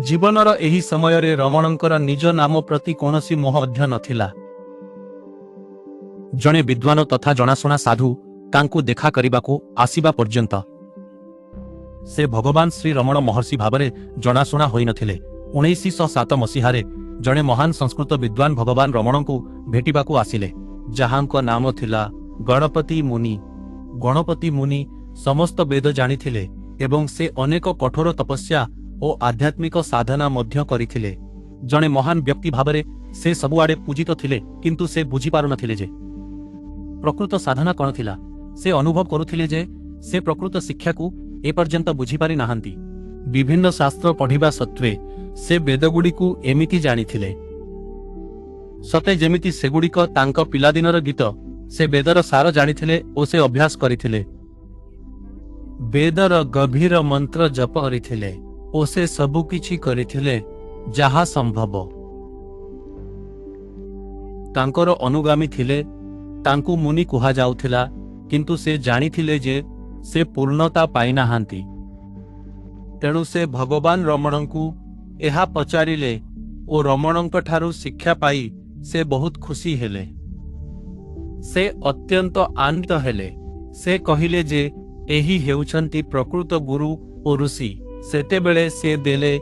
[SPEAKER 1] ଜୀବନର ଏହି ସମୟରେ ରମଣଙ୍କର ନିଜ ନାମ ପ୍ରତି କୌଣସି ମୋହ ମଧ୍ୟ ନଥିଲା। ଜଣେ ବିଦ୍ୱାନ ତଥା ଜଣାଶୁଣା ସାଧୁ ତାଙ୍କୁ ଦେଖା କରିବାକୁ ଆସିବା ପର୍ଯ୍ୟନ୍ତ ସେ ଭଗବାନ ଶ୍ରୀ ରମଣ ମହର୍ଷି ଭାବରେ ଜଣାଶୁଣା ହୋଇନଥିଲେ। 1907 ମସିହାରେ ଜଣେ ମହାନ ସଂସ୍କୃତ ବିଦ୍ୱାନ ଭଗବାନ ରମଣଙ୍କୁ ଭେଟିବାକୁ ଆସିଲେ, ଯାହାଙ୍କ ନାମ ଥିଲା ଗଣପତି ମୁନି। ଗଣପତି ମୁନି ସମସ୍ତ ବେଦ ଜାଣିଥିଲେ ଏବଂ ସେ ଅନେକ କଠୋର ତପସ୍ୟା ଓ ଆଧ୍ୟାତ୍ମିକ ସାଧନା ମଧ୍ୟ କରିଥିଲେ। ଜଣେ ମହାନ ବ୍ୟକ୍ତି ଭାବରେ ସେ ସବୁଆଡ଼େ ପୂଜିତ ଥିଲେ, କିନ୍ତୁ ସେ ବୁଝିପାରୁନଥିଲେ ଯେ ପ୍ରକୃତ ସାଧନା କ'ଣ ଥିଲା। ସେ ଅନୁଭବ କରୁଥିଲେ ଯେ ସେ ପ୍ରକୃତ ଶିକ୍ଷାକୁ ଏପର୍ଯ୍ୟନ୍ତ ବୁଝିପାରି ନାହାନ୍ତି। ବିଭିନ୍ନ ଶାସ୍ତ୍ର ପଢ଼ିବା ସତ୍ତ୍ୱେ ସେ ବେଦଗୁଡ଼ିକୁ ଏମିତି ଜାଣିଥିଲେ, ସତେ ଯେମିତି ସେଗୁଡ଼ିକ ତାଙ୍କ ପିଲାଦିନର ଗୀତ। ସେ ବେଦର ସାର ଜାଣିଥିଲେ ଓ ସେ ଅଭ୍ୟାସ କରିଥିଲେ, ବେଦର ଗଭୀର ମନ୍ତ୍ର ଜପ କରିଥିଲେ ଓ ସେ ସବୁକିଛି କରିଥିଲେ ଯାହା ସମ୍ଭବ। ତାଙ୍କର ଅନୁଗାମୀ ଥିଲେ, ତାଙ୍କୁ ମୁନି କୁହାଯାଉଥିଲା, କିନ୍ତୁ ସେ ଜାଣିଥିଲେ ଯେ ସେ ପୂର୍ଣ୍ଣତା ପାଇନାହାନ୍ତି। ତେଣୁ ସେ ଭଗବାନ ରମଣଙ୍କୁ ଏହା ପଚାରିଲେ ଓ ରମଣଙ୍କଠାରୁ ଶିକ୍ଷା ପାଇ ସେ ବହୁତ ଖୁସି ହେଲେ। ସେ ଅତ୍ୟନ୍ତ ଆନନ୍ଦିତ ହେଲେ। ସେ କହିଲେ ଯେ ଏହି ହେଉଛନ୍ତି ପ୍ରକୃତ ଗୁରୁ ଓ ଋଷି। ସେତେବେଳେ ସେ ଦେଲେ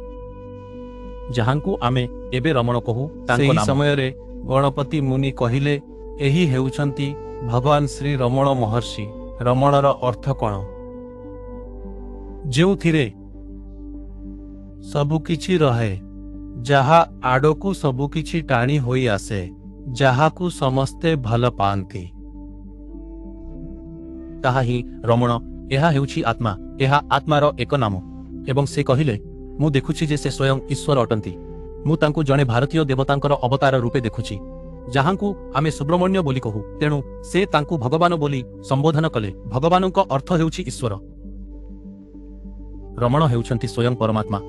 [SPEAKER 1] ଯାହାଙ୍କୁ ଆମେ ଏବେ ରମଣ କହୁ ତାଙ୍କ
[SPEAKER 2] ସେହି
[SPEAKER 1] ନାମ।
[SPEAKER 2] ସମୟରେ ଗଣପତି ମୁନି କହିଲେ, ଏହି ହେଉଛନ୍ତି ଭଗବାନ ଶ୍ରୀ ରମଣ ମହର୍ଷି। ରମଣର ଅର୍ଥ କ'ଣ? ଯେଉଁଥିରେ ସବୁକିଛି ରହେ, ଯାହା ଆଡ଼କୁ ସବୁକିଛି ଟାଣି ହୋଇ ଆସେ, ଯାହାକୁ ସମସ୍ତେ ଭଲ ପାଆନ୍ତି।
[SPEAKER 1] ତାହା ହିଁ ରମଣ। ଏହା ହେଉଛି ଆତ୍ମା। ଏହା ଆତ୍ମାର ଏକ ନାମ। ଏବଂ ସେ କହିଲେ, ମୁଁ ଦେଖୁଛି ଯେ ସେ ସ୍ୱୟଂ ଈଶ୍ୱର ଅଟନ୍ତି। ମୁଁ ତାଙ୍କୁ ଜଣେ ଭାରତୀୟ ଦେବତାଙ୍କର ଅବତାର ରୂପେ ଦେଖୁଛି, ଯାହାଙ୍କୁ ଆମେ ସୁବ୍ରମଣ୍ୟ ବୋଲି କହୁ। ତେଣୁ ସେ ତାଙ୍କୁ ଭଗବାନ ବୋଲି ସମ୍ବୋଧନ କଲେ। ଭଗବାନଙ୍କ ଅର୍ଥ ହେଉଛି ଈଶ୍ୱର। ରମଣ ହେଉଛନ୍ତି ସ୍ୱୟଂ ପରମାତ୍ମା।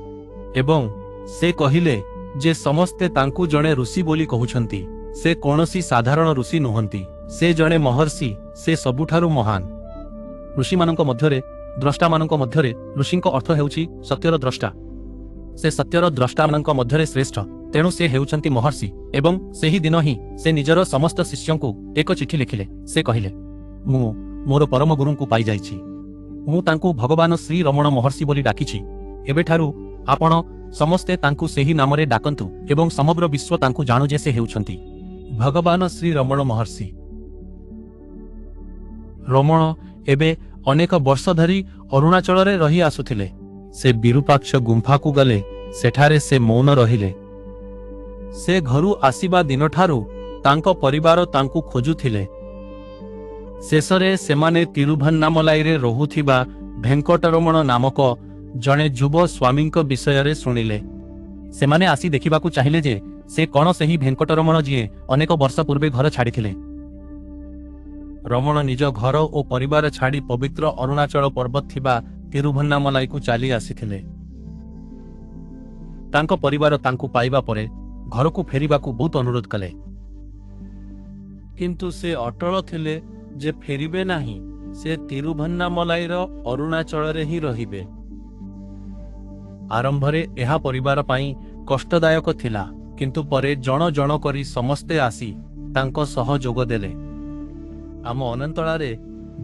[SPEAKER 2] ଏବଂ ସେ କହିଲେ ଯେ ସମସ୍ତେ ତାଙ୍କୁ ଜଣେ ଋଷି ବୋଲି କହୁଛନ୍ତି, ସେ କୌଣସି ସାଧାରଣ ଋଷି ନୁହନ୍ତି। ସେ ଜଣେ ମହର୍ଷି, ସେ ସବୁଠାରୁ ମହାନ।
[SPEAKER 1] ଋଷିମାନଙ୍କ ମଧ୍ୟରେ, ଦ୍ରଷ୍ଟାମାନଙ୍କ ମଧ୍ୟରେ, ଋଷିଙ୍କ ଅର୍ଥ ହେଉଛି ସତ୍ୟର ଦ୍ରଷ୍ଟା। ସେ ସତ୍ୟର ଦ୍ରଷ୍ଟାମାନଙ୍କ ମଧ୍ୟରେ ଶ୍ରେଷ୍ଠ, ତେଣୁ ସେ ହେଉଛନ୍ତି ମହର୍ଷି। ଏବଂ ସେହି ଦିନ ହିଁ ସେ ନିଜର ସମସ୍ତ ଶିଷ୍ୟଙ୍କୁ ଏକ ଚିଠି ଲେଖିଲେ। ସେ କହିଲେ, ମୁଁ ମୋର ପରମ ଗୁରୁଙ୍କୁ ପାଇଯାଇଛି। ମୁଁ ତାଙ୍କୁ ଭଗବାନ ଶ୍ରୀ ରମଣ ମହର୍ଷି ବୋଲି ଡାକିଛି। ଏବେଠାରୁ ଆପଣ ସମସ୍ତେ ତାଙ୍କୁ ସେହି ନାମରେ ଡାକନ୍ତୁ ଏବଂ ସମଗ୍ର ବିଶ୍ୱ ତାଙ୍କୁ ଜାଣୁ ଯେ ସେ ହେଉଛନ୍ତି
[SPEAKER 2] ଭଗବାନ ଶ୍ରୀ ରମଣ ମହର୍ଷି। ରମଣ ଏବେ ଅନେକ ବର୍ଷ ଧରି ଅରୁଣାଚଳରେ ରହି ଆସୁଥିଲେ। ସେ ବିରୂପାକ୍ଷ ଗୁମ୍ଫାକୁ ଗଲେ। ସେଠାରେ ସେ ମୌନ ରହିଲେ। ସେ ଘରୁ ଆସିବା ଦିନଠାରୁ ତାଙ୍କ ପରିବାର ତାଙ୍କୁ ଖୋଜୁଥିଲେ। ଶେଷରେ ସେମାନେ ତିରୁଭନ୍ନାମଲାଇରେ ରହୁଥିବା ଭେଙ୍କଟରମଣ ନାମକ ଜଣେ ଯୁବ ସ୍ୱାମୀଙ୍କ ବିଷୟରେ ଶୁଣିଲେ।
[SPEAKER 1] ସେମାନେ ଆସି ଦେଖିବାକୁ ଚାହିଁଲେ ଯେ ସେ କଣ ସେହି ଭେଙ୍କଟରମଣ ଯିଏ ଅନେକ ବର୍ଷ ପୂର୍ବେ ଘର ଛାଡ଼ିଥିଲେ।
[SPEAKER 2] ରମଣ ନିଜ ଘର ଓ ପରିବାର ଛାଡ଼ି ପବିତ୍ର ଅରୁଣାଚଳ ପର୍ବତ ଥିବା ତିରୁଭନ୍ନାମଲାଇକୁ ଚାଲି ଆସିଥିଲେ।
[SPEAKER 1] ତାଙ୍କ ପରିବାର ତାଙ୍କୁ ପାଇବା ପରେ ଘରକୁ ଫେରିବାକୁ ବହୁତ ଅନୁରୋଧ କଲେ।
[SPEAKER 2] କିନ୍ତୁ ସେ ଅଟଳ ଥିଲେ ଯେ ଫେରିବେ ନାହିଁ। ସେ ତିରୁଭନ୍ନାମଲାଇର ଅରୁଣାଚଳରେ ହିଁ ରହିବେ। ଆରମ୍ଭରେ ଏହା ପରିବାର ପାଇଁ କଷ୍ଟଦାୟକ ଥିଲା, କିନ୍ତୁ ପରେ ଜଣ ଜଣ କରି ସମସ୍ତେ ଆସି ତାଙ୍କ ସହ ଯୋଗ ଦେଲେ। ଆମ ଅନନ୍ତଳାରେ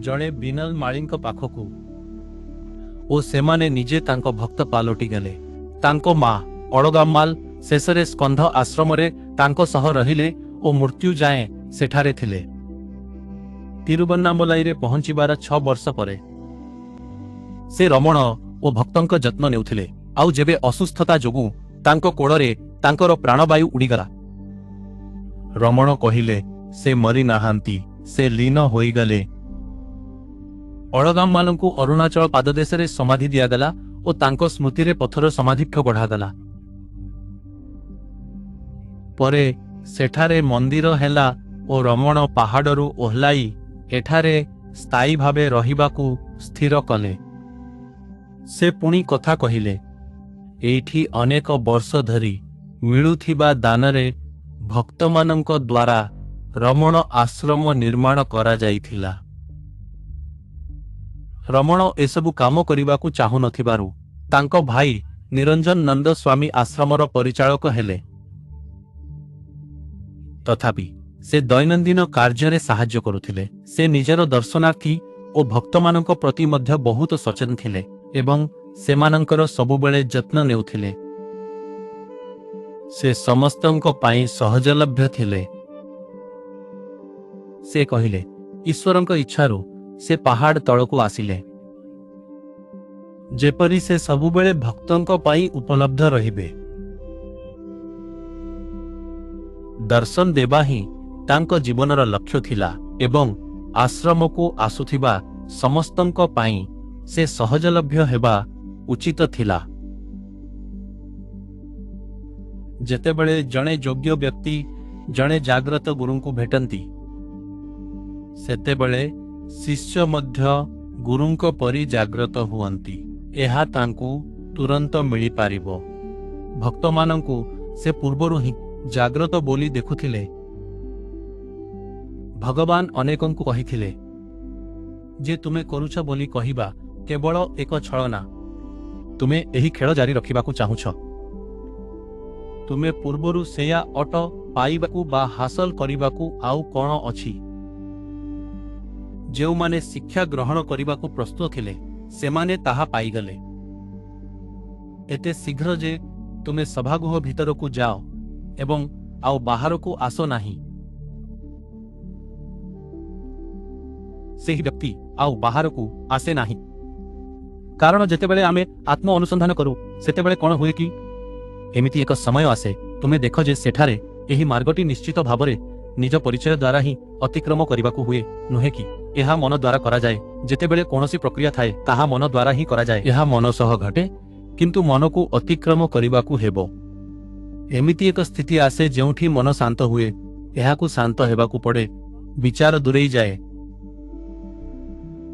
[SPEAKER 2] ଜଣେ ବିନଲ ମାଳିଙ୍କ ପାଖକୁ ଓ ସେମାନେ ନିଜେ ତାଙ୍କ ଭକ୍ତ ପାଲଟିଗଲେ। ତାଙ୍କ ମା ଅଳଗାମ୍ମାଲ ଶେଷରେ ସ୍କନ୍ଧ ଆଶ୍ରମରେ ତାଙ୍କ ସହ ରହିଲେ ଓ ମୃତ୍ୟୁ ଯାଏଁ ସେଠାରେ ଥିଲେ।
[SPEAKER 1] ତିରୁବନ୍ନାମଲାଇରେ ପହଞ୍ଚିବାର 6 ବର୍ଷ ପରେ। ସେ ରମଣ ଓ ଭକ୍ତଙ୍କ ଯତ୍ନ ନେଉଥିଲେ, ଆଉ ଯେବେ ଅସୁସ୍ଥତା ଯୋଗୁଁ ତାଙ୍କ କୋଳରେ ତାଙ୍କର ପ୍ରାଣବାୟୁ ଉଡ଼ିଗଲା,
[SPEAKER 2] ରମଣ କହିଲେ, ସେ ମରି ନାହାନ୍ତି, ସେ ଲୀନ ହୋଇଗଲେ।
[SPEAKER 1] ଅଳଗାମମାନଙ୍କୁ ଅରୁଣାଚଳ ପାଦଦେଶରେ ସମାଧି ଦିଆଗଲା ଓ ତାଙ୍କ ସ୍ମୃତିରେ ପଥର ସମାଧିକ୍ଷ ଗଢ଼ାଗଲା।
[SPEAKER 2] ପରେ ସେଠାରେ ମନ୍ଦିର ହେଲା ଓ ରମଣ ପାହାଡ଼ରୁ ଓହ୍ଲାଇ ଏଠାରେ ସ୍ଥାୟୀ ଭାବେ ରହିବାକୁ ସ୍ଥିର କଲେ। ସେ ପୁଣି କଥା କହିଲେ, ଏଇଠି ଅନେକ ବର୍ଷ ଧରି ମିଳୁଥିବା ଦାନରେ ଭକ୍ତମାନଙ୍କ ଦ୍ୱାରା ରମଣ ଆଶ୍ରମ ନିର୍ମାଣ କରାଯାଇଥିଲା।
[SPEAKER 1] ରମଣ ଏସବୁ କାମ କରିବାକୁ ଚାହୁଁନଥିବାରୁ ତାଙ୍କ ଭାଇ ନିରଞ୍ଜନ ନନ୍ଦ ସ୍ୱାମୀ ଆଶ୍ରମର ପରିଚାଳକ ହେଲେ। ତଥାପି ସେ ଦୈନନ୍ଦିନ କାର୍ଯ୍ୟରେ ସାହାଯ୍ୟ କରୁଥିଲେ। ସେ ନିଜର ଦର୍ଶନାର୍ଥୀ ଓ ଭକ୍ତମାନଙ୍କ ପ୍ରତି ମଧ୍ୟ ବହୁତ ସଚେତନ ଥିଲେ ଏବଂ ସେମାନଙ୍କର ସବୁବେଳେ ଯତ୍ନ ନେଉଥିଲେ।
[SPEAKER 2] ସେ ସମସ୍ତଙ୍କ ପାଇଁ ସହଜଲଭ୍ୟ ଥିଲେ।
[SPEAKER 1] ସେ କହିଲେ, ଈଶ୍ୱରଙ୍କ ଇଚ୍ଛାରୁ ସେ ପାହାଡ଼ ତଳକୁ ଆସିଲେ,
[SPEAKER 2] ଯେପରି ସେ ସବୁବେଳେ ଭକ୍ତଙ୍କ ପାଇଁ ଉପଲବ୍ଧ ରହିବେ।
[SPEAKER 1] ଦର୍ଶନ ଦେବା ହିଁ ତାଙ୍କ ଜୀବନର ଲକ୍ଷ୍ୟ ଥିଲା ଏବଂ ଆଶ୍ରମକୁ ଆସୁଥିବା ସମସ୍ତଙ୍କ ପାଇଁ ସେ ସହଜଲଭ୍ୟ ହେବା ଉଚିତ ଥିଲା। ଯେତେବେଳେ ଜଣେ ଯୋଗ୍ୟ ବ୍ୟକ୍ତି ଜଣେ ଜାଗ୍ରତ ଗୁରୁଙ୍କୁ ଭେଟନ୍ତି,
[SPEAKER 2] ସେତେବେଳେ ଶିଷ୍ୟ ମଧ୍ୟ ଗୁରୁଙ୍କ ପରି ଜାଗ୍ରତ ହୁଅନ୍ତି। ଏହା ତାଙ୍କୁ ତୁରନ୍ତ ମିଳିପାରିବ।
[SPEAKER 1] ଭକ୍ତମାନଙ୍କୁ ସେ ପୂର୍ବରୁ ହିଁ ଜାଗ୍ରତ ବୋଲି ଦେଖୁଥିଲେ। ଭଗବାନ ଅନେକଙ୍କୁ କହିଥିଲେ ଯେ ତୁମେ କରୁଛ ବୋଲି କହିବା କେବଳ ଏକ ଛଳନା। ତୁମେ ଏହି ଖେଳ ଜାରି ରଖିବାକୁ ଚାହୁଁଛ। ତୁମେ ପୂର୍ବରୁ ସେୟା ଅଟ, ପାଇବାକୁ ବା ହାସଲ କରିବାକୁ ଆଉ କ'ଣ ଅଛି? ଯେଉଁମାନେ ଶିକ୍ଷା ଗ୍ରହଣ କରିବାକୁ ପ୍ରସ୍ତୁତ ଥିଲେ, ସେମାନେ ତାହା ପାଇଗଲେ। ଏତେ ଶୀଘ୍ର ଯେ ତୁମେ ସଭାଗୃହ ଭିତରକୁ ଯାଅ ଏବଂ ଆଉ ବାହାରକୁ ଆସ ନାହିଁ, ସେହି ବ୍ୟକ୍ତି ଆଉ ବାହାରକୁ ଆସେ ନାହିଁ। କାରଣ ଯେତେବେଳେ ଆମେ ଆତ୍ମ ଅନୁସନ୍ଧାନ କରୁ, ସେତେବେଳେ କ'ଣ ହୁଏ କି ଏମିତି ଏକ ସମୟ ଆସେ, ତୁମେ ଦେଖ ଯେ ସେଠାରେ ଏହି ମାର୍ଗଟି ନିଶ୍ଚିତ ଭାବରେ ନିଜ ପରିଚୟ ଦ୍ୱାରା ହିଁ ଅତିକ୍ରମ କରିବାକୁ ହୁଏ, ନୁହେଁ କି? ଏହା ମନ ଦ୍ୱାରା କରାଯାଏ। ଯେତେବେଳେ କୌଣସି ପ୍ରକ୍ରିୟା ଥାଏ, ତାହା ମନ ଦ୍ୱାରା ହିଁ କରାଯାଏ।
[SPEAKER 2] ଏହା ମନ ସହ ଘଟେ, କିନ୍ତୁ ମନକୁ ଅତିକ୍ରମ କରିବାକୁ ହେବ। ଏମିତି ଏକ ସ୍ଥିତି ଆସେ ଯେଉଁଠି ମନ ଶାନ୍ତ ହୁଏ। ଏହାକୁ ଶାନ୍ତ ହେବାକୁ ପଡ଼େ, ବିଚାର ଦୂରେଇ ଯାଏ।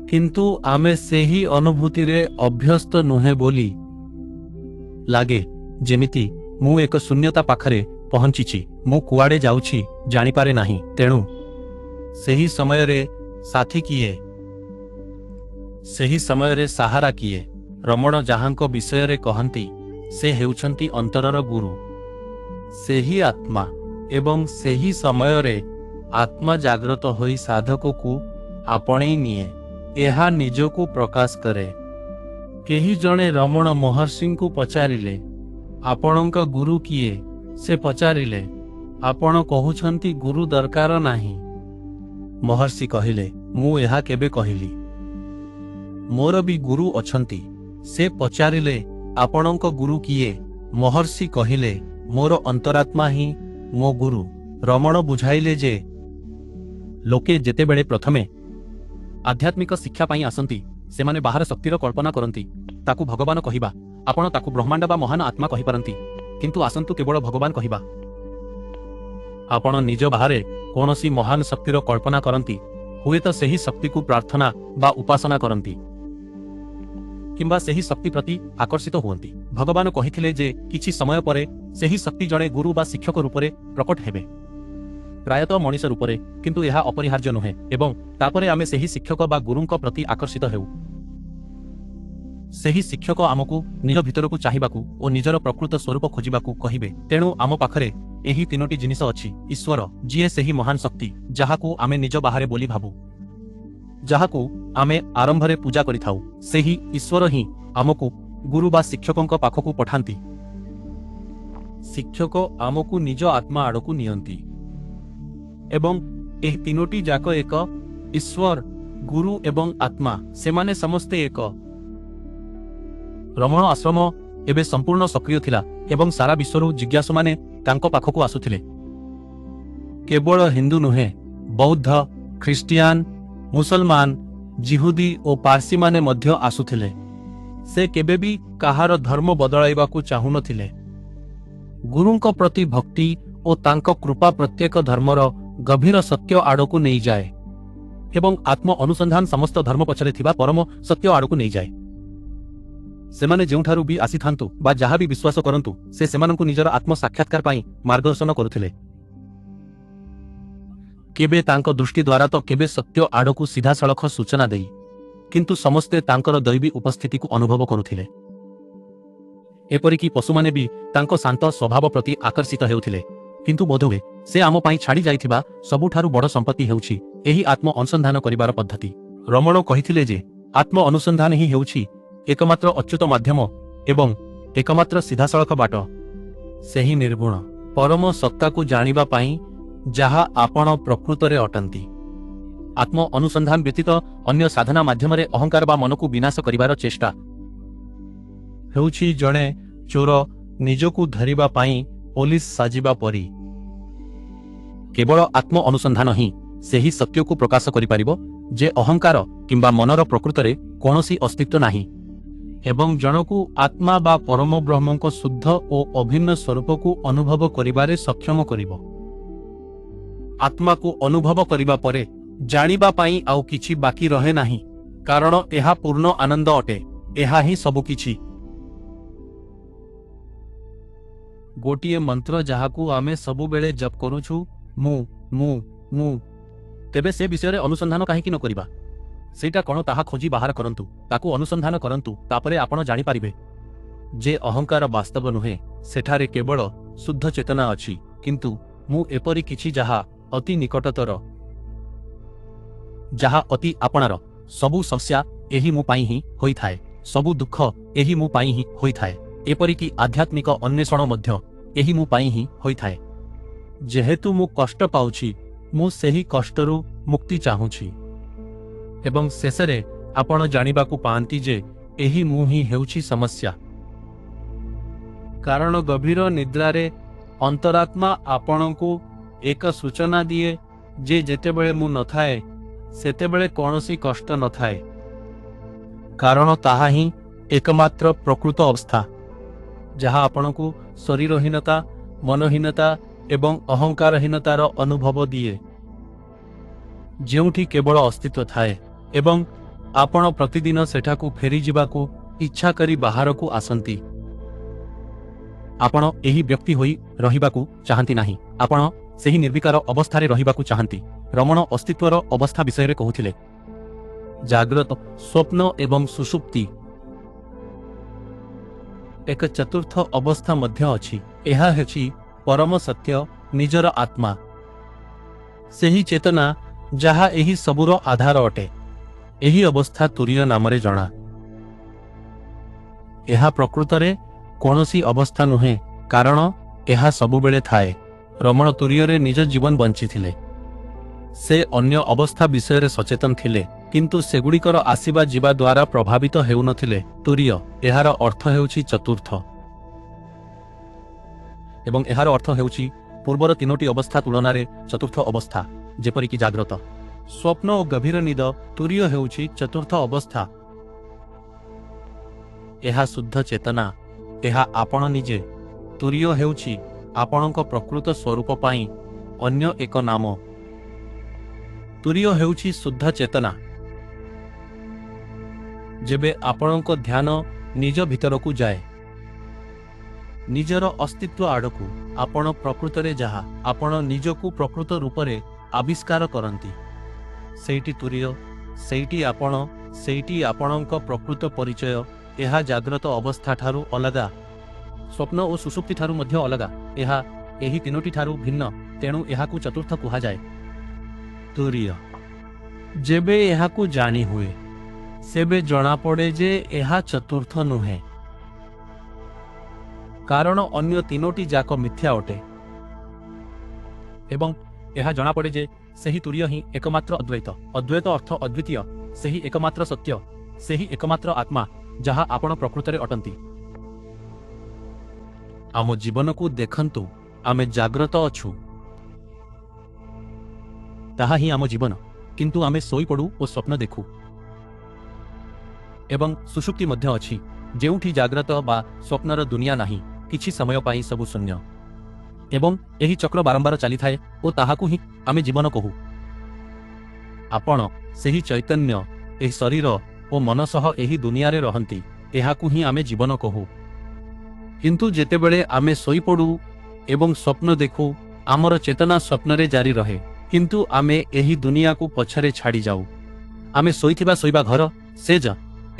[SPEAKER 2] କିନ୍ତୁ ଆମେ ସେହି ଅନୁଭୂତିରେ ଅଭ୍ୟସ୍ତ ନୁହେଁ ବୋଲି
[SPEAKER 1] ଲାଗେ ଯେମିତି ମୁଁ ଏକ ଶୂନ୍ୟତା ପାଖରେ ପହଞ୍ଚିଛି, ମୁଁ କୁଆଡ଼େ ଯାଉଛି ଜାଣିପାରେ ନାହିଁ। ତେଣୁ
[SPEAKER 2] ସେହି ସମୟରେ ସାଥୀ କିଏ? ସେହି ସମୟରେ ସାହାରା କିଏ? ରମଣ ଯାହାଙ୍କ ବିଷୟରେ କହନ୍ତି, ସେ ହେଉଛନ୍ତି ଅନ୍ତରର ଗୁରୁ, ସେହି ଆତ୍ମା। ଏବଂ ସେହି ସମୟରେ ଆତ୍ମା ଜାଗ୍ରତ ହୋଇ ସାଧକକୁ ଆପଣେଇ ନିଏ। ଏହା ନିଜକୁ ପ୍ରକାଶ କରେ। କେହି ଜଣେ ରମଣ ମହର୍ଷିଙ୍କୁ ପଚାରିଲେ, ଆପଣଙ୍କ ଗୁରୁ କିଏ? ସେ ପଚାରିଲେ, ଆପଣ କହୁଛନ୍ତି ଗୁରୁ ଦରକାର ନାହିଁ। ମହର୍ଷି କହିଲେ, ମୁଁ ଏହା କେବେ କହିଲି? ମୋର ବି ଗୁରୁ ଅଛନ୍ତି। ସେ ପଚାରିଲେ, ଆପଣଙ୍କ ଗୁରୁ କିଏ? ମହର୍ଷି କହିଲେ, ମୋର ଅନ୍ତରାତ୍ମା ହିଁ ମୋ ଗୁରୁ। ରମଣ ବୁଝାଇଲେ ଯେ
[SPEAKER 1] ଲୋକେ ଯେତେବେଳେ ପ୍ରଥମେ ଆଧ୍ୟାତ୍ମିକ ଶିକ୍ଷା ପାଇଁ ଆସନ୍ତି, ସେମାନେ ବାହାର ଶକ୍ତିର କଳ୍ପନା କରନ୍ତି। ତାକୁ ଭଗବାନ କହିବା, ଆପଣ ତାକୁ ବ୍ରହ୍ମାଣ୍ଡ ବା ମହାନ ଆତ୍ମା କହିପାରନ୍ତି, କିନ୍ତୁ ଆସନ୍ତୁ କେବଳ ଭଗବାନ କହିବା। ଆପଣ ନିଜ ବାହାରେ କୌଣସି ମହାନ ଶକ୍ତିର କଳ୍ପନା କରନ୍ତି, ହୁଏତ ସେହି ଶକ୍ତିକୁ ପ୍ରାର୍ଥନା ବା ଉପାସନା କରନ୍ତି କିମ୍ବା ସେହି ଶକ୍ତି ପ୍ରତି ଆକର୍ଷିତ ହୁଅନ୍ତି। ଭଗବାନ କହିଥିଲେ ଯେ କିଛି ସମୟ ପରେ ସେହି ଶକ୍ତି ଜଣେ ଗୁରୁ ବା ଶିକ୍ଷକ ରୂପରେ ପ୍ରକଟ ହେବେ, ପ୍ରାୟତଃ ମଣିଷ ରୂପରେ, କିନ୍ତୁ ଏହା ଅପରିହାର୍ଯ୍ୟ ନୁହେଁ, ଏବଂ ତାପରେ ଆମେ ସେହି ଶିକ୍ଷକ ବା ଗୁରୁଙ୍କ ପ୍ରତି ଆକର୍ଷିତ ହେଉ। ସେହି ଶିକ୍ଷକ ଆମକୁ ନିଜ ଭିତରକୁ ଚାହିଁବାକୁ ଓ ନିଜର ପ୍ରକୃତ ସ୍ୱରୂପ ଖୋଜିବାକୁ କହିବେ। ତେଣୁ ଆମ ପାଖରେ ଏହି ତିନୋଟି ଜିନିଷ ଅଛି। ଈଶ୍ୱର, ଯିଏ ସେହି ମହାନ ଶକ୍ତି ଯାହାକୁ ଆମେ ନିଜ ବାହାରେ ବୋଲି ଭାବୁ, ଯାହାକୁ ଆମେ ଆରମ୍ଭରେ ପୂଜା କରିଥାଉ, ସେହି ଈଶ୍ୱର ହିଁ ଆମକୁ ଗୁରୁ ବା ଶିକ୍ଷକଙ୍କ ପାଖକୁ ପଠାନ୍ତି।
[SPEAKER 2] ଶିକ୍ଷକ ଆମକୁ ନିଜ ଆତ୍ମା ଆଡ଼କୁ ନିଅନ୍ତି ଏବଂ ଏହି ତିନୋଟି ଯାକ ଏକ।
[SPEAKER 1] ଈଶ୍ୱର, ଗୁରୁ ଏବଂ ଆତ୍ମା, ସେମାନେ ସମସ୍ତେ ଏକ। ରମଣ ଆଶ୍ରମ ଏବେ ସମ୍ପୂର୍ଣ୍ଣ ସକ୍ରିୟ ଥିଲା ଏବଂ ସାରା ବିଶ୍ୱରୁ ଜିଜ୍ଞାସୁମାନେ ତାଙ୍କ ପାଖକୁ ଆସୁଥିଲେ। କେବଳ ହିନ୍ଦୁ ନୁହେଁ, ବୌଦ୍ଧ, ଖ୍ରୀଷ୍ଟିଆନ, ମୁସଲମାନ, ଜିହୁଦୀ ଓ ପାର୍ସୀମାନେ ମଧ୍ୟ ଆସୁଥିଲେ। ସେ କେବେ ବି କାହାର ଧର୍ମ ବଦଳାଇବାକୁ ଚାହୁଁନଥିଲେ। ଗୁରୁଙ୍କ ପ୍ରତି ଭକ୍ତି ଓ ତାଙ୍କ କୃପା ପ୍ରତ୍ୟେକ ଧର୍ମର ଗଭୀର ସତ୍ୟ ଆଡ଼କୁ ନେଇଯାଏ ଏବଂ ଆତ୍ମ ଅନୁସନ୍ଧାନ ସମସ୍ତ ଧର୍ମ ପଛରେ ଥିବା ପରମ ସତ୍ୟ ଆଡ଼କୁ ନେଇଯାଏ। ସେମାନେ ଯେଉଁଠାରୁ ବି ଆସିଥାନ୍ତୁ ବା ଯାହା ବି ବିଶ୍ୱାସ କରନ୍ତୁ, ସେ ସେମାନଙ୍କୁ ନିଜର ଆତ୍ମ ସାକ୍ଷାତକାର ପାଇଁ ମାର୍ଗଦର୍ଶନ କରୁଥିଲେ। କେବେ ତାଙ୍କ ଦୃଷ୍ଟି ଦ୍ୱାରା ତ କେବେ ସତ୍ୟ ଆଡ଼କୁ ସିଧାସଳଖ ସୂଚନା ଦେଇ, କିନ୍ତୁ ସମସ୍ତେ ତାଙ୍କର ଦୈବୀ ଉପସ୍ଥିତିକୁ ଅନୁଭବ କରୁଥିଲେ। ଏପରିକି ପଶୁମାନେ ବି ତାଙ୍କ ଶାନ୍ତ ସ୍ୱଭାବ ପ୍ରତି ଆକର୍ଷିତ ହେଉଥିଲେ। କିନ୍ତୁ ବୋଧହୁଏ ସେ ଆମ ପାଇଁ ଛାଡ଼ି ଯାଇଥିବା ସବୁଠାରୁ ବଡ଼ ସମ୍ପତ୍ତି ହେଉଛି ଏହି ଆତ୍ମ ଅନୁସନ୍ଧାନ କରିବାର ପଦ୍ଧତି। ରମଣ କହିଥିଲେ ଯେ ଆତ୍ମ ଅନୁସନ୍ଧାନ ହିଁ ହେଉଛି ଏକମାତ୍ର ଅଚ୍ୟୁତ ମାଧ୍ୟମ ଏବଂ ଏକମାତ୍ର ସିଧାସଳଖ ବାଟ ସେହି ନିର୍ଗୁଣ ପରମ ସତ୍ତାକୁ ଜାଣିବା ପାଇଁ, ଯାହା ଆପଣ ପ୍ରକୃତରେ ଅଟନ୍ତି। ଆତ୍ମ ଅନୁସନ୍ଧାନ ବ୍ୟତୀତ ଅନ୍ୟ ସାଧନା ମାଧ୍ୟମରେ ଅହଙ୍କାର ବା ମନକୁ ବିନାଶ କରିବାର ଚେଷ୍ଟା ହେଉଛି ଜଣେ ଚୋର ନିଜକୁ ଧରିବା ପାଇଁ ପୋଲିସ ସାଜିବା ପରି। କେବଳ ଆତ୍ମ ଅନୁସନ୍ଧାନ ହିଁ ସେହି ସତ୍ୟକୁ ପ୍ରକାଶ କରିପାରିବ ଯେ ଅହଙ୍କାର କିମ୍ବା ମନର ପ୍ରକୃତରେ କୌଣସି ଅସ୍ତିତ୍ୱ ନାହିଁ ଏବଂ ଜଣକୁ ଆତ୍ମା ବା ପରମ ବ୍ରହ୍ମଙ୍କ ଶୁଦ୍ଧ ଓ ଅଭିନ୍ନ ସ୍ୱରୂପକୁ ଅନୁଭବ କରିବାରେ ସକ୍ଷମ କରିବ। ଆତ୍ମାକୁ ଅନୁଭବ କରିବା ପରେ ଜାଣିବା ପାଇଁ ଆଉ କିଛି ବାକି ରହେ ନାହିଁ, କାରଣ ଏହା ପୂର୍ଣ୍ଣ ଆନନ୍ଦ ଅଟେ। ଏହା ହିଁ ସବୁକିଛି। ଗୋଟିଏ ମନ୍ତ୍ର ଯାହାକୁ ଆମେ ସବୁବେଳେ ଜପ କରୁଛୁ, ମୁଁ, ମୁଁ, ମୁଁ। ତେବେ ସେ ବିଷୟରେ ଅନୁସନ୍ଧାନ କାହିଁକି ନ କରିବା? ସେଇଟା କ'ଣ ତାହା ଖୋଜି ବାହାର କରନ୍ତୁ, ତାକୁ ଅନୁସନ୍ଧାନ କରନ୍ତୁ। ତାପରେ ଆପଣ ଜାଣିପାରିବେ ଯେ ଅହଙ୍କାର ବାସ୍ତବ ନୁହେଁ, ସେଠାରେ କେବଳ ଶୁଦ୍ଧ ଚେତନା ଅଛି। କିନ୍ତୁ ମୁଁ ଏପରି କିଛି ଯାହା ଅତି ନିକଟତର, ଯାହା ଅତି ଆପଣାର। ସବୁ ସମସ୍ୟା ଏହି ମୁଁ ପାଇଁ ହିଁ ହୋଇଥାଏ। ସବୁ ଦୁଃଖ ଏହି ମୁଁ ପାଇଁ ହିଁ ହୋଇଥାଏ। ଏପରିକି ଆଧ୍ୟାତ୍ମିକ ଅନ୍ୱେଷଣ ମଧ୍ୟ ଏହି ମୁଁ ପାଇଁ ହିଁ ହୋଇଥାଏ। ଯେହେତୁ ମୁଁ କଷ୍ଟ ପାଉଛି, ମୁଁ ସେହି କଷ୍ଟରୁ ମୁକ୍ତି ଚାହୁଁଛି। ଏବଂ ଶେଷରେ ଆପଣ ଜାଣିବାକୁ ପାଆନ୍ତି ଯେ ଏହି ମୁଁ ହିଁ ହେଉଛି ସମସ୍ୟା, କାରଣ ଗଭୀର ନିଦ୍ରାରେ ଅନ୍ତରାତ୍ମା ଆପଣଙ୍କୁ ଏକ ସୂଚନା ଦିଏ ଯେ ଯେତେବେଳେ ମୁଁ ନଥାଏ, ସେତେବେଳେ କୌଣସି କଷ୍ଟ ନଥାଏ, କାରଣ ତାହା ହିଁ ଏକମାତ୍ର ପ୍ରକୃତ ଅବସ୍ଥା ଯାହା ଆପଣଙ୍କୁ ଶରୀରହୀନତା, ମନହୀନତା ଏବଂ ଅହଙ୍କାରହୀନତାର ଅନୁଭବ ଦିଏ, ଯେଉଁଠି କେବଳ ଅସ୍ତିତ୍ୱ ଥାଏ ଏବଂ ଆପଣ ପ୍ରତିଦିନ ସେଠାକୁ ଫେରିଯିବାକୁ ଇଚ୍ଛା କରି ବାହାରକୁ ଆସନ୍ତି। ଆପଣ ଏହି ବ୍ୟକ୍ତି ହୋଇ ରହିବାକୁ ଚାହାନ୍ତି ନାହିଁ। ଆପଣ ସେହି ନିର୍ବିକାର ଅବସ୍ଥାରେ ରହିବାକୁ ଚାହାନ୍ତି। ରମଣ ଅସ୍ତିତ୍ୱର ଅବସ୍ଥା ବିଷୟରେ କହୁଥିଲେ। ଜାଗ୍ରତ, ସ୍ୱପ୍ନ ଏବଂ ସୁଷୁପ୍ତି, ଏକ ଚତୁର୍ଥ ଅବସ୍ଥା ମଧ୍ୟ ଅଛି। ଏହା ହେଉଛି ପରମ ସତ୍ୟ, ନିଜର ଆତ୍ମା, ସେହି ଚେତନା ଯାହା ଏହି ସବୁର ଆଧାର ଅଟେ। ଏହି ଅବସ୍ଥା ତୁରୀୟ ନାମରେ ଜଣା। ଏହା ପ୍ରକୃତରେ କୌଣସି ଅବସ୍ଥା ନୁହେଁ, କାରଣ ଏହା ସବୁବେଳେ ଥାଏ। ରମଣ ତୁରୀୟରେ ନିଜ ଜୀବନ ବଞ୍ଚିଥିଲେ। ସେ ଅନ୍ୟ ଅବସ୍ଥା ବିଷୟରେ ସଚେତନ ଥିଲେ, କିନ୍ତୁ ସେଗୁଡ଼ିକର ଆସିବା ଯିବା ଦ୍ୱାରା ପ୍ରଭାବିତ ହେଉନଥିଲେ। ତୁରୀୟ, ଏହାର ଅର୍ଥ ହେଉଛି ଚତୁର୍ଥ ଏବଂ ଏହାର ଅର୍ଥ ହେଉଛି ପୂର୍ବର ତିନୋଟି ଅବସ୍ଥା ତୁଳନାରେ ଚତୁର୍ଥ ଅବସ୍ଥା। ଯେପରିକି ଜାଗ୍ରତ, ସ୍ୱପ୍ନ ଓ ଗଭୀର ନିଦ, ତୁରୀୟ ହେଉଛି ଚତୁର୍ଥ ଅବସ୍ଥା। ଏହା ଶୁଦ୍ଧ ଚେତନା। ଏହା ଆପଣ ନିଜେ। ତୁରୀୟ ହେଉଛି ଆପଣଙ୍କ ପ୍ରକୃତ ସ୍ୱରୂପ ପାଇଁ ଅନ୍ୟ ଏକ ନାମ। ତୁରୀୟ ହେଉଛି ଶୁଦ୍ଧ ଚେତନା। ଯେବେ ଆପଣଙ୍କ ଧ୍ୟାନ ନିଜ ଭିତରକୁ ଯାଏ, ନିଜର ଅସ୍ତିତ୍ୱ ଆଡ଼କୁ, ଆପଣ ପ୍ରକୃତରେ ଯାହା, ଆପଣ ନିଜକୁ ପ୍ରକୃତ ରୂପରେ ଆବିଷ୍କାର କରନ୍ତି, ସେଇଟି ତୁରୀୟ, ସେଇଟି ଆପଣ, ସେଇଟି ଆପଣଙ୍କ ପ୍ରକୃତ ପରିଚୟ। ଏହା ଜାଗ୍ରତ ଅବସ୍ଥାଠାରୁ ଅଲଗା, ସ୍ୱପ୍ନ ଓ ସୁଷୁପ୍ତି ଠାରୁ ମଧ୍ୟ ଅଲଗା। ଏହା ଏହି ତିନୋଟି ଠାରୁ ଭିନ୍ନ, ତେଣୁ ଏହାକୁ ଚତୁର୍ଥ କୁହାଯାଏ। ତୁରୀୟ। ଯେବେ ଏହାକୁ ଜାଣି ହୁଏ, ସେବେ ଜଣାପଡ଼େ ଯେ ଏହା ଚତୁର୍ଥ ନୁହେଁ, କାରଣ ଅନ୍ୟ ତିନୋଟି ଯାକ ମିଥ୍ୟା ଅଟେ ଏବଂ ଏହା ଜଣାପଡ଼େ ଯେ ସେହି ତୁରୀୟ ହିଁ ଏକମାତ୍ର ଅଦ୍ୱୈତ। ଅଦ୍ୱୈତ ଅର୍ଥ ଅଦ୍ୱିତୀୟ, ସେହି ଏକମାତ୍ର ସତ୍ୟ, ସେହି ଏକମାତ୍ର ଆତ୍ମା ଯାହା ଆପଣ ପ୍ରକୃତରେ ଅଟନ୍ତି। ଆମ ଜୀବନକୁ ଦେଖନ୍ତୁ, ଆମେ ଜାଗ୍ରତ ଅଛୁ, ତାହା ହିଁ ଆମ ଜୀବନ। କିନ୍ତୁ ଆମେ ଶୋଇପଡ଼ୁ ଓ ସ୍ୱପ୍ନ ଦେଖୁ ଏବଂ ସୁଷୁପ୍ତି ମଧ୍ୟ ଅଛି, ଯେଉଁଠି ଜାଗ୍ରତ ବା ସ୍ୱପ୍ନର ଦୁନିଆ ନାହିଁ। କିଛି ସମୟ ପାଇଁ ସବୁ ଶୂନ୍ୟ ଏବଂ ଏହି ଚକ୍ର ବାରମ୍ବାର ଚାଲିଥାଏ ଓ ତାହାକୁ ହିଁ ଆମେ ଜୀବନ କହୁ। ଆପଣ ସେହି ଚୈତନ୍ୟ ଏହି ଶରୀର ଓ ମନ ସହ ଏହି ଦୁନିଆରେ ରହନ୍ତି, ଏହାକୁ ହିଁ ଆମେ ଜୀବନ କହୁ। କିନ୍ତୁ ଯେତେବେଳେ ଆମେ ଶୋଇପଡ଼ୁ ଏବଂ ସ୍ୱପ୍ନ ଦେଖୁ, ଆମର ଚେତନା ସ୍ୱପ୍ନରେ ଜାରି ରହେ, କିନ୍ତୁ ଆମେ ଏହି ଦୁନିଆକୁ ପଛରେ ଛାଡ଼ିଯାଉ। ଆମେ ଶୋଇଥିବା ଶୋଇବା ଘର, ଶେଯ,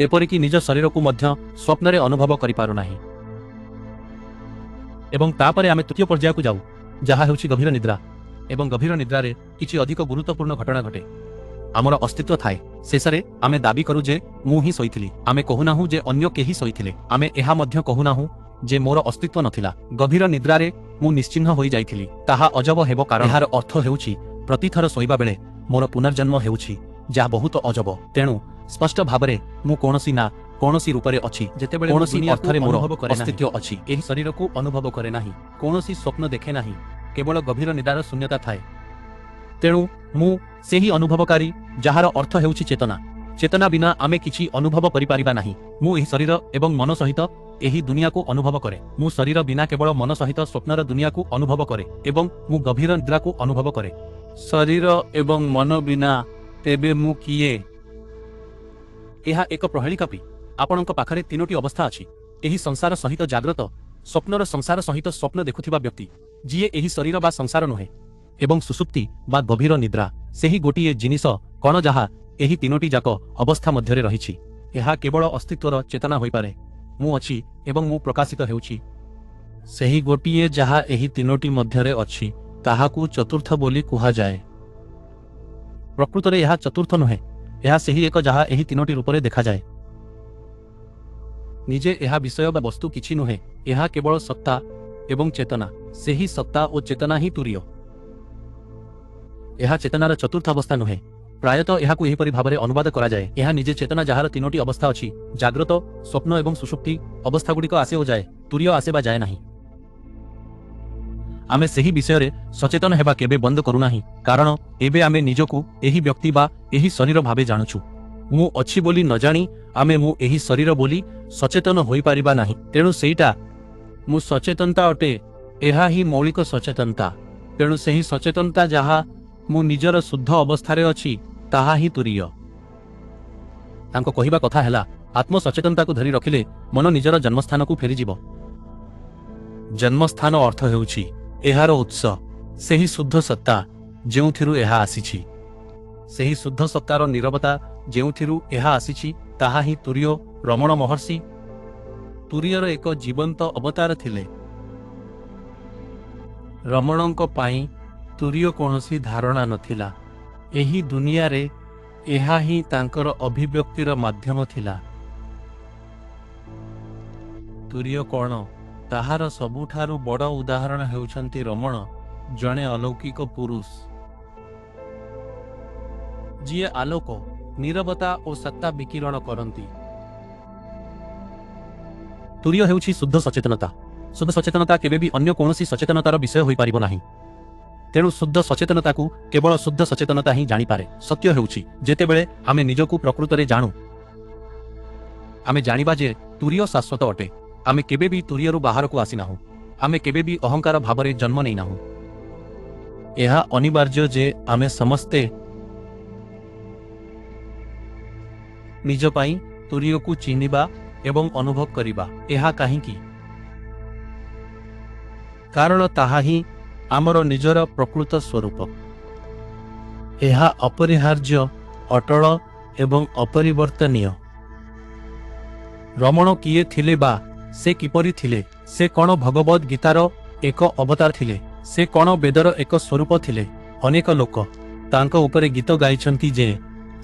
[SPEAKER 1] ଏପରିକି ନିଜ ଶରୀରକୁ ମଧ୍ୟ ସ୍ୱପ୍ନରେ ଅନୁଭବ କରିପାରୁନାହିଁ। ଏବଂ ତାପରେ ଆମେ ତୃତୀୟ ପର୍ଯ୍ୟାୟକୁ ଯାଉ, ଯାହା ହେଉଛି ଗଭୀର ନିଦ୍ରା। ଏବଂ ଗଭୀର ନିଦ୍ରାରେ କିଛି ଅଧିକ ଗୁରୁତ୍ୱପୂର୍ଣ୍ଣ ଘଟଣା ଘଟେ। ଆମର ଅସ୍ତିତ୍ୱ ଥାଏ। ଶେଷରେ ଆମେ ଦାବି କରୁ ଯେ ମୁଁ ହିଁ ଶୋଇଥିଲି। ଆମେ କହୁନାହୁଁ ଯେ ଅନ୍ୟ କେହି ଶୋଇଥିଲେ। ଆମେ ଏହା ମଧ୍ୟ କହୁନାହୁଁ ଯେ ମୋର ଅସ୍ତିତ୍ୱ ନଥିଲା। ଗଭୀର ନିଦ୍ରାରେ ମୁଁ ନିଶ୍ଚିହ୍ନ ହୋଇଯାଇଥିଲି। ତାହା ଅଜବ ହେବ, କାରଣ ଏହାର ଅର୍ଥ ହେଉଛି ପ୍ରତିଥର ଶୋଇବା ବେଳେ ମୋର ପୁନର୍ଜନ୍ମ ହେଉଛି, ଯାହା ବହୁତ ଅଜବ। ତେଣୁ ସ୍ପଷ୍ଟ ଭାବରେ ମୁଁ କୌଣସି ନା କୌଣସି ରୂପରେ ଅଛି,
[SPEAKER 2] ଯେତେବେଳେ ମୁଁ
[SPEAKER 1] କୌଣସି
[SPEAKER 2] ଦୁନିଆକୁ
[SPEAKER 1] ଅର୍ଥରେ ମୋର
[SPEAKER 2] ଅନୁଭବ କରେ ନାହିଁ,
[SPEAKER 1] ଅସ୍ତିତ୍ୱ ଅଛି। ଏହି ଶରୀରକୁ ଅନୁଭବ କରେ ନାହିଁ, କୌଣସି ସ୍ୱପ୍ନ ଦେଖେ ନାହିଁ, କେବଳ ଗଭୀର ନିଦ୍ରାର ଶୂନ୍ୟତା ଥାଏ। ତେଣୁ ମୁଁ ସେହି ଅନୁଭବକାରୀ, ଯାହାର ଅର୍ଥ ହେଉଛି ଚେତନା। ଚେତନା ବିନା ଆମେ କିଛି ଅନୁଭବ କରିପାରିବା ନାହିଁ। ମୁଁ ଏହି ଶରୀର ଏବଂ ମନ ସହିତ ଏହି ଦୁନିଆକୁ ଅନୁଭବ କରେ। ମୁଁ ଶରୀର ବିନା କେବଳ ମନ ସହିତ ସ୍ୱପ୍ନର ଦୁନିଆକୁ ଅନୁଭବ କରେ ଏବଂ ମୁଁ ଗଭୀର ନିଦ୍ରାକୁ ଅନୁଭବ କରେ।
[SPEAKER 2] ଶରୀର ଏବଂ ମନ ବିନା ତେବେ ମୁଁ କିଏ?
[SPEAKER 1] ଏହା ଏକ ପ୍ରହେଳିକା ପି। ଆପଣଙ୍କ ପାଖରେ ତିନୋଟି ଅବସ୍ଥା ଅଛି। ଏହି ସଂସାର ସହିତ ଜାଗ୍ରତ, ସ୍ୱପ୍ନର ସଂସାର ସହିତ ସ୍ୱପ୍ନ ଦେଖୁଥିବା ବ୍ୟକ୍ତି, ଯିଏ ଏହି ଶରୀର ବା ସଂସାର ନୁହେଁ, ଏବଂ ସୁଷୁପ୍ତି ବା ଗଭୀର ନିଦ୍ରା। ସେହି ଗୋଟିଏ ଜିନିଷ କଣ ଯାହା ଏହି ତିନୋଟି ଯାକ ଅବସ୍ଥା ମଧ୍ୟରେ ରହିଛି? ଏହା କେବଳ ଅସ୍ତିତ୍ୱର ଚେତନା ହୋଇପାରେ। ମୁଁ ଅଛି ଏବଂ ମୁଁ ପ୍ରକାଶିତ ହେଉଛି।
[SPEAKER 2] ସେହି ଗୋଟିଏ ଯାହା ଏହି ତିନୋଟି ମଧ୍ୟରେ ଅଛି, ତାହାକୁ ଚତୁର୍ଥ ବୋଲି କୁହାଯାଏ।
[SPEAKER 1] ପ୍ରକୃତରେ ଏହା ଚତୁର୍ଥ ନୁହେଁ, ଏହା ସେହି ଏକ ଯାହା ଏହି ତିନୋଟି ରୂପରେ ଦେଖାଯାଏ। ନିଜେ ଏହା ବିଷୟ ବା ବସ୍ତୁ କିଛି ନୁହେଁ, ଏହା କେବଳ ସତ୍ତା ଏବଂ ଚେତନା। ସେହି ସତ୍ତା ଓ ଚେତନା ହିଁ ତୁରୀୟ। ଏହା ଚେତନାର ଚତୁର୍ଥ ଅବସ୍ଥା ନୁହେଁ। ପ୍ରାୟତଃ ଏହାକୁ ଏହିପରି ଭାବରେ ଅନୁବାଦ କରାଯାଏ, ଏହା ନିଜେ ଚେତନା ଯାହାର ତିନୋଟି ଅବସ୍ଥା ଅଛି, ଜାଗ୍ରତ, ସ୍ୱପ୍ନ ଏବଂ ସୁଷୁପ୍ତି। ଅବସ୍ଥାଗୁଡ଼ିକ ଆସେ ଓ ଯାଏ, ତୁରୀୟ ଆସେ ବା ଯାଏ ନାହିଁ। ଆମେ ସେହି ବିଷୟରେ ସଚେତନ ହେବା କେବେ ବନ୍ଦ କରୁନାହିଁ, କାରଣ ଏବେ ଆମେ ନିଜକୁ ଏହି ବ୍ୟକ୍ତି ବା ଏହି ଶରୀର ଭାବେ ଜାଣୁଛୁ। ମୁଁ ଅଛି ବୋଲି ନ ଜାଣି ଆମେ ମୁଁ ଏହି ଶରୀର ବୋଲି ସଚେତନ ହୋଇପାରିବା ନାହିଁ। ତେଣୁ ସେଇଟା
[SPEAKER 2] ମୁଁ ସଚେତନତା ଅଟେ, ଏହା ହିଁ ମୌଳିକ ସଚେତନତା। ତେଣୁ ସେହି ସଚେତନତା ଯାହା ମୁଁ ନିଜର ଶୁଦ୍ଧ ଅବସ୍ଥାରେ ଅଛି, ତାହା ହିଁ ତୁରୀୟ।
[SPEAKER 1] ତାଙ୍କ କହିବା କଥା ହେଲା, ଆତ୍ମସଚେତନତାକୁ ଧରି ରଖିଲେ ମନ ନିଜର ଜନ୍ମସ୍ଥାନକୁ ଫେରିଯିବ।
[SPEAKER 2] ଜନ୍ମସ୍ଥାନ ଅର୍ଥ ହେଉଛି ଏହାର ଉତ୍ସ, ସେହି ଶୁଦ୍ଧ ସତ୍ତା ଯେଉଁଥିରୁ ଏହା ଆସିଛି।
[SPEAKER 1] ସେହି ଶୁଦ୍ଧ ସତ୍ତାର ନୀରବତା ଯେଉଁଥିରୁ ଏହା ଆସିଛି, ତାହା ହିଁ ତୁରୀୟ। ରମଣ ମହର୍ଷି ତୁରୀୟର ଏକ ଜୀବନ୍ତ ଅବତାର ଥିଲେ।
[SPEAKER 2] ରମଣଙ୍କ ପାଇଁ ତୁରୀୟ କୌଣସି ଧାରଣା ନଥିଲା। ଏହି ଦୁନିଆରେ ଏହା ହିଁ ତାଙ୍କର ଅଭିବ୍ୟକ୍ତିର ମାଧ୍ୟମ ଥିଲା। ତୁରୀୟ କ'ଣ, ତାହାର ସବୁଠାରୁ ବଡ଼ ଉଦାହରଣ ହେଉଛନ୍ତି ରମଣ, ଜଣେ ଅଲୌକିକ ପୁରୁଷ, ଯିଏ ଆଲୋକ, ନୀରବତା ଓ ସତ୍ତା ବିକିରଣ କରନ୍ତି।
[SPEAKER 1] ତୁରୀୟ ହେଉଛି ଶୁଦ୍ଧ ସଚେତନତା। ଶୁଦ୍ଧ ସଚେତନତା କେବେ ବି ଅନ୍ୟ କୌଣସି ସଚେତନତାର ବିଷୟ ହୋଇପାରିବ ନାହିଁ। ତେଣୁ ଶୁଦ୍ଧ ସଚେତନତାକୁ କେବଳ ଶୁଦ୍ଧ ସଚେତନତା ହିଁ ଜାଣିପାରେ। ସତ୍ୟ ହେଉଛି, ଯେତେବେଳେ ଆମେ ନିଜକୁ ପ୍ରକୃତରେ ଜାଣୁ, ଆମେ ଜାଣିବା ଯେ ତୁରୀୟ ଶାଶ୍ୱତ ଅଟେ। ଆମେ କେବେ ବି ତୁରୀୟରୁ ବାହାରକୁ ଆସିନାହୁଁ। ଆମେ କେବେ ବି ଅହଙ୍କାର ଭାବରେ ଜନ୍ମ ନେଇନାହୁଁ।
[SPEAKER 2] ଏହା ଅନିବାର୍ଯ୍ୟ ଯେ ଆମେ ସମସ୍ତେ ନିଜ ପାଇଁ ତୁରୀୟକୁ ଚିହ୍ନିବା ଏବଂ ଅନୁଭବ କରିବା। ଏହା କାହିଁକି? କାରଣ ତାହା ହିଁ ଆମର ନିଜର ପ୍ରକୃତ ସ୍ୱରୂପ। ଏହା ଅପରିହାର୍ଯ୍ୟ, ଅଟଳ ଏବଂ ଅପରିବର୍ତ୍ତନୀୟ। ରମଣ କିଏ ଥିଲେ ବା ସେ କିପରି ଥିଲେ? ସେ କ'ଣ ଭଗବଦ୍ ଗୀତାର ଏକ ଅବତାର ଥିଲେ? ସେ କ'ଣ ବେଦର ଏକ ସ୍ୱରୂପ ଥିଲେ? ଅନେକ ଲୋକ ତାଙ୍କ ଉପରେ ଗୀତ ଗାଇଛନ୍ତି ଯେ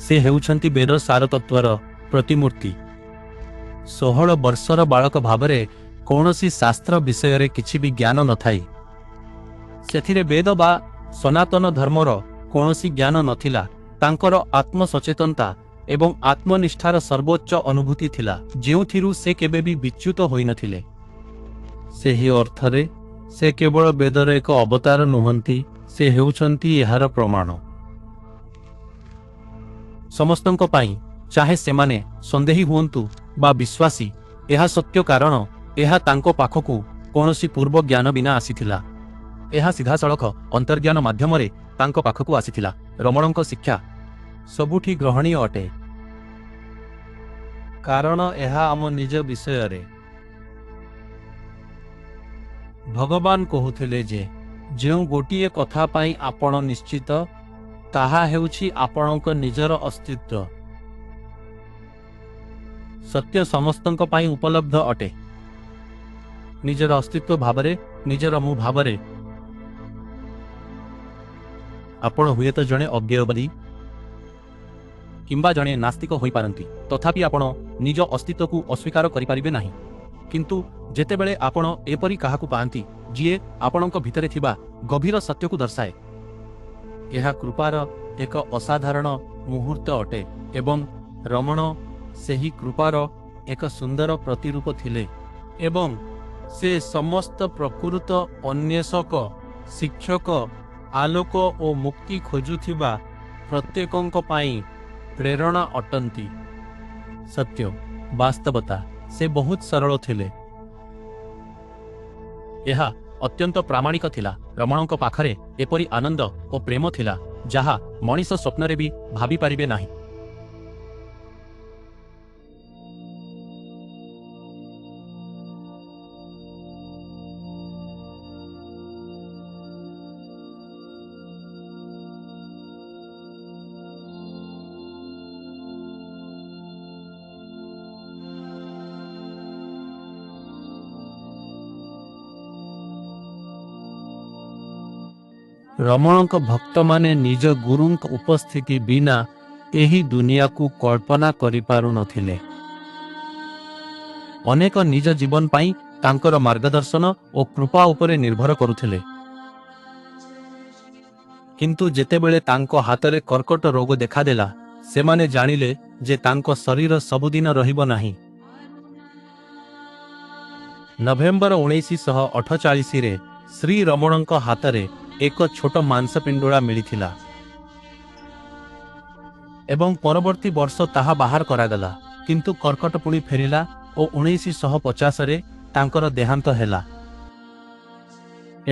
[SPEAKER 2] ସେ ହେଉଛନ୍ତି ବେଦ ସାରତତ୍ତ୍ୱର ପ୍ରତିମୂର୍ତ୍ତି। 16 ବର୍ଷର ବାଳକ ଭାବରେ କୌଣସି ଶାସ୍ତ୍ର ବିଷୟରେ କିଛି ବି ଜ୍ଞାନ ନଥାଇ ସେଥିରେ ବେଦ ବା ସନାତନ ଧର୍ମର
[SPEAKER 1] କୌଣସି ଜ୍ଞାନ ନଥିଲା, ତାଙ୍କର ଆତ୍ମସଚେତନତା ଏବଂ ଆତ୍ମନିଷ୍ଠାର ସର୍ବୋଚ୍ଚ ଅନୁଭୂତି ଥିଲା, ଯେଉଁଥିରୁ ସେ କେବେ ବି ବିଚ୍ୟୁତ ହୋଇନଥିଲେ। ସେହି ଅର୍ଥରେ ସେ କେବଳ ବେଦର ଏକ ଅବତାର ନୁହନ୍ତି, ସେ ହେଉଛନ୍ତି ଏହାର ପ୍ରମାଣ। ସମସ୍ତଙ୍କ ପାଇଁ, ଚାହେ ସେମାନେ ସନ୍ଦେହୀ ହୁଅନ୍ତୁ ବା ବିଶ୍ୱାସୀ, ଏହା ସତ୍ୟ, କାରଣ ଏହା ତାଙ୍କ ପାଖକୁ କୌଣସି ପୂର୍ବ ଜ୍ଞାନ ବିନା ଆସିଥିଲା। ଏହା ସିଧାସଳଖ ଅନ୍ତର୍ଜ୍ଞାନ ମାଧ୍ୟମରେ ତାଙ୍କ ପାଖକୁ ଆସିଥିଲା। ରମଣଙ୍କ ଶିକ୍ଷା ସବୁଠି ଗ୍ରହଣୀୟ ଅଟେ, କାରଣ ଏହା ଆମ ନିଜ ବିଷୟରେ। ଭଗବାନ କହୁଥିଲେ ଯେ ଯେଉଁ ଗୋଟିଏ କଥା ପାଇଁ ଆପଣ ନିଶ୍ଚିତ, ତାହା ହେଉଛି ଆପଣଙ୍କ ନିଜର ଅସ୍ତିତ୍ୱ। ସତ୍ୟ ସମସ୍ତଙ୍କ ପାଇଁ ଉପଲବ୍ଧ ଅଟେ, ନିଜର ଅସ୍ତିତ୍ୱ ଭାବରେ, ନିଜର ମୁଁ ଭାବରେ। ଆପଣ ହୁଏତ ଜଣେ ଅଜ୍ଞେୟବାଦୀ କିମ୍ବା ଜଣେ ନାସ୍ତିକ ହୋଇପାରନ୍ତି, ତଥାପି ଆପଣ ନିଜ ଅସ୍ତିତ୍ୱକୁ ଅସ୍ୱୀକାର କରିପାରିବେ ନାହିଁ। କିନ୍ତୁ ଯେତେବେଳେ ଆପଣ ଏପରି କାହାକୁ ପାଆନ୍ତି ଯିଏ ଆପଣଙ୍କ ଭିତରେ ଥିବା ଗଭୀର ସତ୍ୟକୁ ଦର୍ଶାଏ, ଏହା କୃପାର ଏକ ଅସାଧାରଣ ମୁହୂର୍ତ୍ତ ଅଟେ ଏବଂ ରମଣ ସେହି କୃପାର ଏକ ସୁନ୍ଦର ପ୍ରତିରୂପ ଥିଲେ। ଏବଂ ସେ ସମସ୍ତ ପ୍ରକୃତ ଅନ୍ୱେଷକ, ଶିକ୍ଷକ, ଆଲୋକ ଓ ମୁକ୍ତି ଖୋଜୁଥିବା ପ୍ରତ୍ୟେକଙ୍କ ପାଇଁ ପ୍ରେରଣା ଅଟନ୍ତି। ସତ୍ୟ, ବାସ୍ତବତା, ସେ ବହୁତ ସରଳ ଥିଲେ। ଏହା ଅତ୍ୟନ୍ତ ପ୍ରାମାଣିକ ଥିଲା। ରମଣଙ୍କ ପାଖରେ ଏପରି ଆନନ୍ଦ ଓ ପ୍ରେମ ଥିଲା, ଯାହା ମଣିଷ ସ୍ୱପ୍ନରେ ବି ଭାବିପାରିବେ ନାହିଁ। ରମଣଙ୍କ ଭକ୍ତମାନେ ନିଜ ଗୁରୁଙ୍କ ଉପସ୍ଥିତି ବିନା ଏହି ଦୁନିଆକୁ କଳ୍ପନା କରିପାରୁନଥିଲେ। ଅନେକ ନିଜ ଜୀବନ ପାଇଁ ତାଙ୍କର ମାର୍ଗଦର୍ଶନ ଓ କୃପା ଉପରେ ନିର୍ଭର କରୁଥିଲେ। କିନ୍ତୁ ଯେତେବେଳେ ତାଙ୍କ ହାତରେ କର୍କଟ ରୋଗ ଦେଖାଦେଲା, ସେମାନେ ଜାଣିଲେ ଯେ ତାଙ୍କ ଶରୀର ସବୁଦିନ ରହିବ ନାହିଁ। ନଭେମ୍ବର 1948ରେ ଶ୍ରୀ ରମଣଙ୍କ ହାତରେ ଏକ ଛୋଟ ମାଂସପିଣ୍ଡୁଳା ମିଳିଥିଲା ଏବଂ ପରବର୍ତ୍ତୀ ବର୍ଷ ତାହା ବାହାର କରାଗଲା। କିନ୍ତୁ କର୍କଟ ପୁଣି ଫେରିଲା ଓ 1950ରେ ତାଙ୍କର ଦେହାନ୍ତ ହେଲା।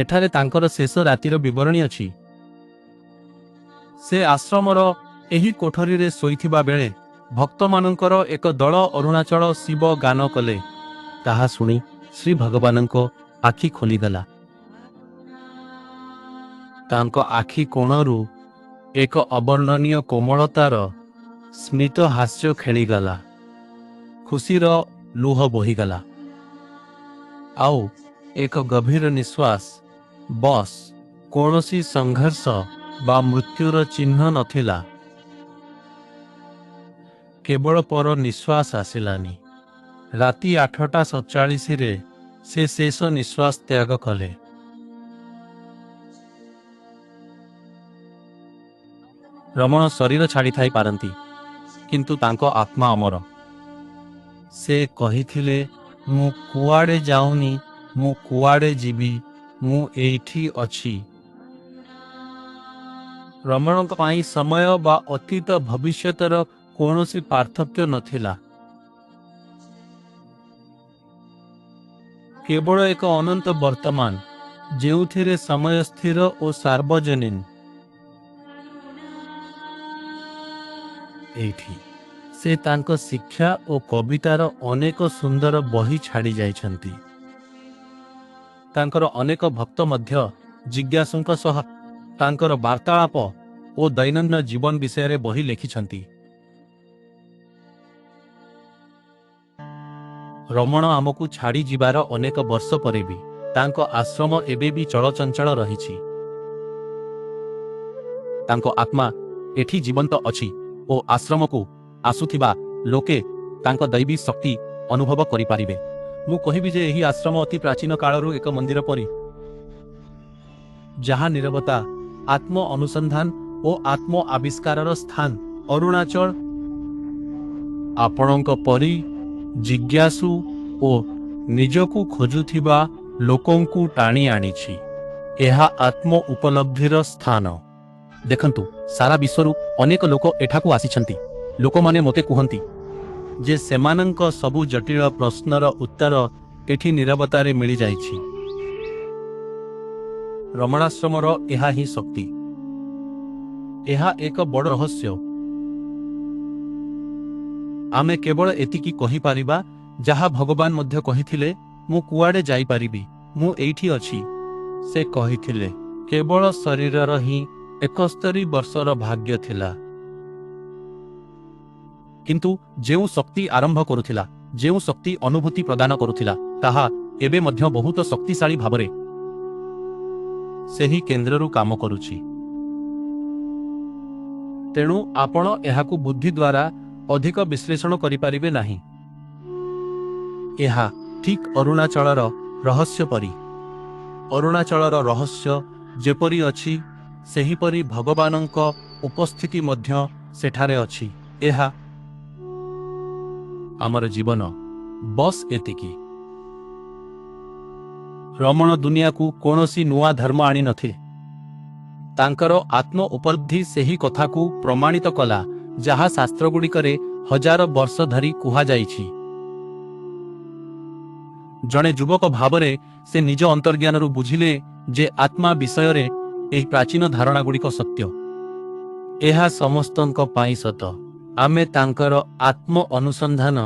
[SPEAKER 1] ଏଠାରେ ତାଙ୍କର ଶେଷ ରାତିର ବିବରଣୀ ଅଛି। ସେ ଆଶ୍ରମର ଏହି କୋଠରୀରେ ଶୋଇଥିବା ବେଳେ ଭକ୍ତମାନଙ୍କର ଏକ ଦଳ ଅରୁଣାଚଳ ଶିବ ଗାନ କଲେ। ତାହା ଶୁଣି ଶ୍ରୀ ଭଗବାନଙ୍କ ଆଖି ଖୋଲିଗଲା। ତାଙ୍କ ଆଖି କୋଣରୁ ଏକ ଅବର୍ଣ୍ଣନୀୟ କୋମଳତାର ସ୍ମିତ ହାସ୍ୟ ଖେଳିଗଲା। ଖୁସିର ଲୁହ ବୋହିଗଲା ଆଉ ଏକ ଗଭୀର ନିଶ୍ୱାସ। ବସ୍, କୌଣସି ସଂଘର୍ଷ ବା ମୃତ୍ୟୁର ଚିହ୍ନ ନଥିଲା। କେବଳ ପର ନିଶ୍ୱାସ ଆସିଲାନି। ରାତି 8:47ରେ ସେ ଶେଷ ନିଶ୍ୱାସ ତ୍ୟାଗ କଲେ। ରମଣ ଶରୀର ଛାଡ଼ିଥାଇ ପାରନ୍ତି, କିନ୍ତୁ ତାଙ୍କ ଆତ୍ମା ଅମର। ସେ କହିଥିଲେ, ମୁଁ କୁଆଡ଼େ ଯାଉନି, ମୁଁ କୁଆଡ଼େ ଯିବି, ମୁଁ ଏଇଠି ଅଛି। ରମଣଙ୍କ ପାଇଁ ସମୟ ବା ଅତୀତ ଭବିଷ୍ୟତର କୌଣସି ପାର୍ଥକ୍ୟ ନଥିଲା। କେବଳ ଏକ ଅନନ୍ତ ବର୍ତ୍ତମାନ, ଯେଉଁଥିରେ ସମୟ ସ୍ଥିର ଓ ସାର୍ବଜନୀନ। ଏଇଠି ସେ ତାଙ୍କ ଶିକ୍ଷା ଓ କବିତାର ଅନେକ ସୁନ୍ଦର ବହି ଛାଡ଼ି ଯାଇଛନ୍ତି। ତାଙ୍କର ଅନେକ ଭକ୍ତ ମଧ୍ୟ ଜିଜ୍ଞାସୁଙ୍କ ସହ ତାଙ୍କର ବାର୍ତ୍ତାଳାପ ଓ ଦୈନନ୍ଦିନ ଜୀବନ ବିଷୟରେ ବହି ଲେଖିଛନ୍ତି। ରମଣ ଆମକୁ ଛାଡ଼ି ଯିବାର ଅନେକ ବର୍ଷ ପରେ ବି ତାଙ୍କ ଆଶ୍ରମ ଏବେ ବି ଚଳଚଞ୍ଚଳ ରହିଛି। ତାଙ୍କ ଆତ୍ମା ଏଠି ଜୀବନ୍ତ ଅଛି ଓ ଆଶ୍ରମକୁ ଆସୁଥିବା ଲୋକେ ତାଙ୍କ ଦୈବୀ ଶକ୍ତି ଅନୁଭବ କରିପାରିବେ। ମୁଁ କହିବି ଯେ ଏହି ଆଶ୍ରମ ଅତି ପ୍ରାଚୀନ କାଳରୁ ଏକ ମନ୍ଦିର ପରି, ଯାହା ନୀରବତା, ଆତ୍ମ ଅନୁସନ୍ଧାନ ଓ ଆତ୍ମ ଆବିଷ୍କାରର ସ୍ଥାନ ଅରୁଣାଚଳ ଆପଣଙ୍କ ପରି ଜିଜ୍ଞାସୁ ଓ ନିଜକୁ ଖୋଜୁଥିବା ଲୋକଙ୍କୁ ଟାଣି ଆଣିଛି। ଏହା ଆତ୍ମ ଉପଲବ୍ଧିର ସ୍ଥାନ। ଦେଖନ୍ତୁ, ସାରା ବିଶ୍ୱରୁ ଅନେକ ଲୋକ ଏଠାକୁ ଆସିଛନ୍ତି। ଲୋକମାନେ ମୋତେ କୁହନ୍ତି ଯେ ସେମାନଙ୍କ ସବୁ ଜଟିଳ ପ୍ରଶ୍ନର ଉତ୍ତର ଏଠି ନୀରବତାରେ ମିଳିଯାଇଛି। ରମଣାଶ୍ରମର ଏହା ହିଁ ଶକ୍ତି। ଏହା ଏକ ବଡ଼ ରହସ୍ୟ। ଆମେ କେବଳ ଏତିକି କହିପାରିବା, ଯାହା ଭଗବାନ ମଧ୍ୟ କହିଥିଲେ, ମୁଁ କୁଆଡ଼େ ଯାଇପାରିବି? ମୁଁ ଏଇଠି ଅଛି। ସେ କହିଥିଲେ, କେବଳ ଶରୀରର ହିଁ 71 ବର୍ଷର ଭାଗ୍ୟ ଥିଲା, କିନ୍ତୁ ଯେଉଁ ଶକ୍ତି ଆରମ୍ଭ କରୁଥିଲା, ଯେଉଁ ଶକ୍ତି ଅନୁଭୂତି ପ୍ରଦାନ କରୁଥିଲା, ତାହା ଏବେ ମଧ୍ୟ ବହୁତ ଶକ୍ତିଶାଳୀ ଭାବରେ ସେହି କେନ୍ଦ୍ରରୁ କାମ କରୁଛି। ତେଣୁ ଆପଣ ଏହାକୁ ବୁଦ୍ଧି ଦ୍ୱାରା ଅଧିକ ବିଶ୍ଳେଷଣ କରିପାରିବେ ନାହିଁ। ଏହା ଠିକ୍ ଅରୁଣାଚଳର ରହସ୍ୟ ପରି। ଅରୁଣାଚଳର ରହସ୍ୟ ଯେପରି ଅଛି, ସେହିପରି ଭଗବାନଙ୍କ ଉପସ୍ଥିତି ମଧ୍ୟ ସେଠାରେ ଅଛି। ଏହା ଆମର ଜୀବନ, ବସ୍ ଏତିକି। ରମଣ ଦୁନିଆକୁ କୌଣସି ନୂଆ ଧର୍ମ ଆଣିନଥିଲେ। ତାଙ୍କର ଆତ୍ମ ଉପଲବ୍ଧି ସେହି କଥାକୁ ପ୍ରମାଣିତ କଲା, ଯାହା ଶାସ୍ତ୍ରଗୁଡ଼ିକରେ ହଜାର ବର୍ଷ ଧରି କୁହାଯାଇଛି। ଜଣେ ଯୁବକ ଭାବରେ ସେ ନିଜ ଅନ୍ତର୍ଜ୍ଞାନରୁ ବୁଝିଲେ ଯେ ଆତ୍ମା ବିଷୟରେ ଏହି ପ୍ରାଚୀନ ଧାରଣାଗୁଡ଼ିକ ସତ୍ୟ। ଏହା ସମସ୍ତଙ୍କ ପାଇଁ ସତ। ଆମେ ତାଙ୍କର ଆତ୍ମ ଅନୁସନ୍ଧାନ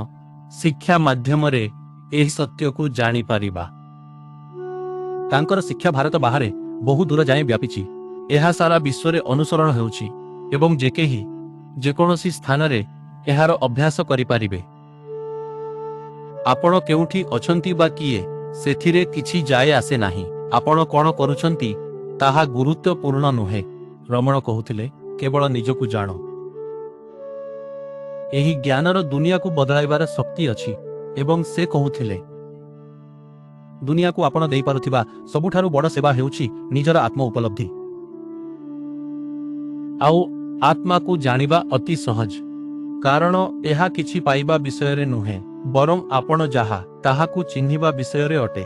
[SPEAKER 1] ଶିକ୍ଷା ମାଧ୍ୟମରେ ଏହି ସତ୍ୟକୁ ଜାଣିପାରିବା। ତାଙ୍କର ଶିକ୍ଷା ଭାରତ ବାହାରେ ବହୁ ଦୂର ଯାଏଁ ବ୍ୟାପିଛି। ଏହା ସାରା ବିଶ୍ୱରେ ଅନୁସରଣ ହେଉଛି ଏବଂ ଯେ କେହି ଯେକୌଣସି ସ୍ଥାନରେ ଏହାର ଅଭ୍ୟାସ କରିପାରିବେ। ଆପଣ କେଉଁଠି ଅଛନ୍ତି ବା କିଏ, ସେଥିରେ କିଛି ଯାଏ ଆସେ ନାହିଁ। ଆପଣ କ'ଣ କରୁଛନ୍ତି ତାହା ଗୁରୁତ୍ୱପୂର୍ଣ୍ଣ ନୁହେଁ। ରମଣ କହୁଥିଲେ, କେବଳ ନିଜକୁ ଜାଣ। ଏହି ଜ୍ଞାନର ଦୁନିଆକୁ ବଦଳାଇବାର ଶକ୍ତି ଅଛି ଏବଂ ସେ କହୁଥିଲେ, ଦୁନିଆକୁ ଆପଣ ଦେଇପାରୁଥିବା ସବୁଠାରୁ ବଡ଼ ସେବା ହେଉଛି ନିଜର ଆତ୍ମ ଉପଲବ୍ଧି। ଆଉ ଆତ୍ମାକୁ ଜାଣିବା ଅତି ସହଜ, କାରଣ ଏହା କିଛି ପାଇବା ବିଷୟରେ ନୁହେଁ, ବରଂ ଆପଣ ଯାହା ତାହାକୁ ଚିହ୍ନିବା ବିଷୟରେ ଅଟେ।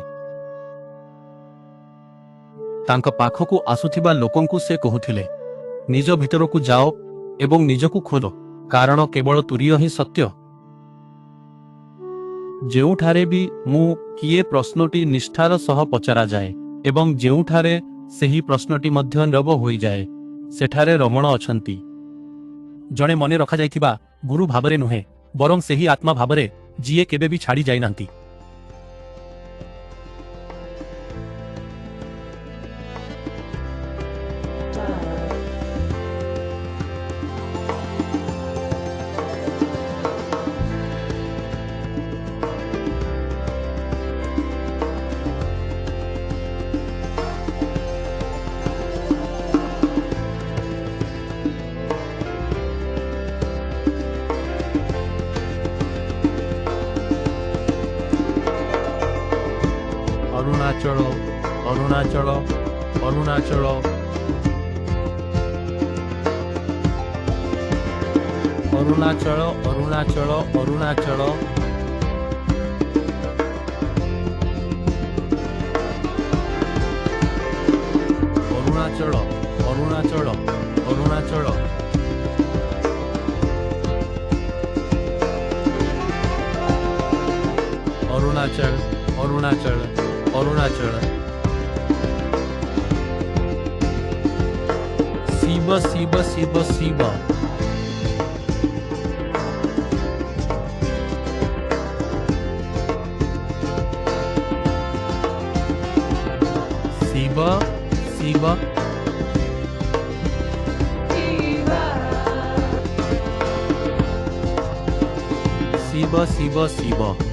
[SPEAKER 1] ତାଙ୍କ ପାଖକୁ ଆସୁଥିବା ଲୋକଙ୍କୁ ସେ କହୁଥିଲେ, ନିଜ ଭିତରକୁ ଯାଅ ଏବଂ ନିଜକୁ ଖୋଲ, କାରଣ କେବଳ ତୁରୀୟ ହିଁ ସତ୍ୟ। ଯେଉଁଠାରେ ବି ମୁଁ କିଏ ପ୍ରଶ୍ନଟି ନିଷ୍ଠାର ସହ ପଚରାଯାଏ ଏବଂ ଯେଉଁଠାରେ ସେହି ପ୍ରଶ୍ନଟି ମଧ୍ୟ ନୀରବ ହୋଇଯାଏ, ସେଠାରେ ରମଣ ଅଛନ୍ତି। ଜଣେ ମନେ ରଖାଯାଇଥିବା ଗୁରୁ ଭାବରେ ନୁହେଁ, ବରଂ ସେହି ଆତ୍ମା ଭାବରେ ଯିଏ କେବେ ବି ଛାଡ଼ି ଯାଇନାହାନ୍ତି। ଅରୁଣାଚଳ, ଅରୁଣାଚଳ, ଅରୁଣାଚଳ। ଅରୁଣାଚଳ, ଅରୁଣାଚଳ, ଅରୁଣାଚଳ। ଅରୁଣାଚଳ, ଅରୁଣାଚଳ, ଅରୁଣାଚଳ। ଅରୁଣାଚଳ, ଅରୁଣାଚଳ, ଅରୁଣାଚଳ। ଶିବ ଶିବ ଶିବ ଶିବ। ଶିବ ଶିବ। ଶିବ ଶିବ ଶିବ।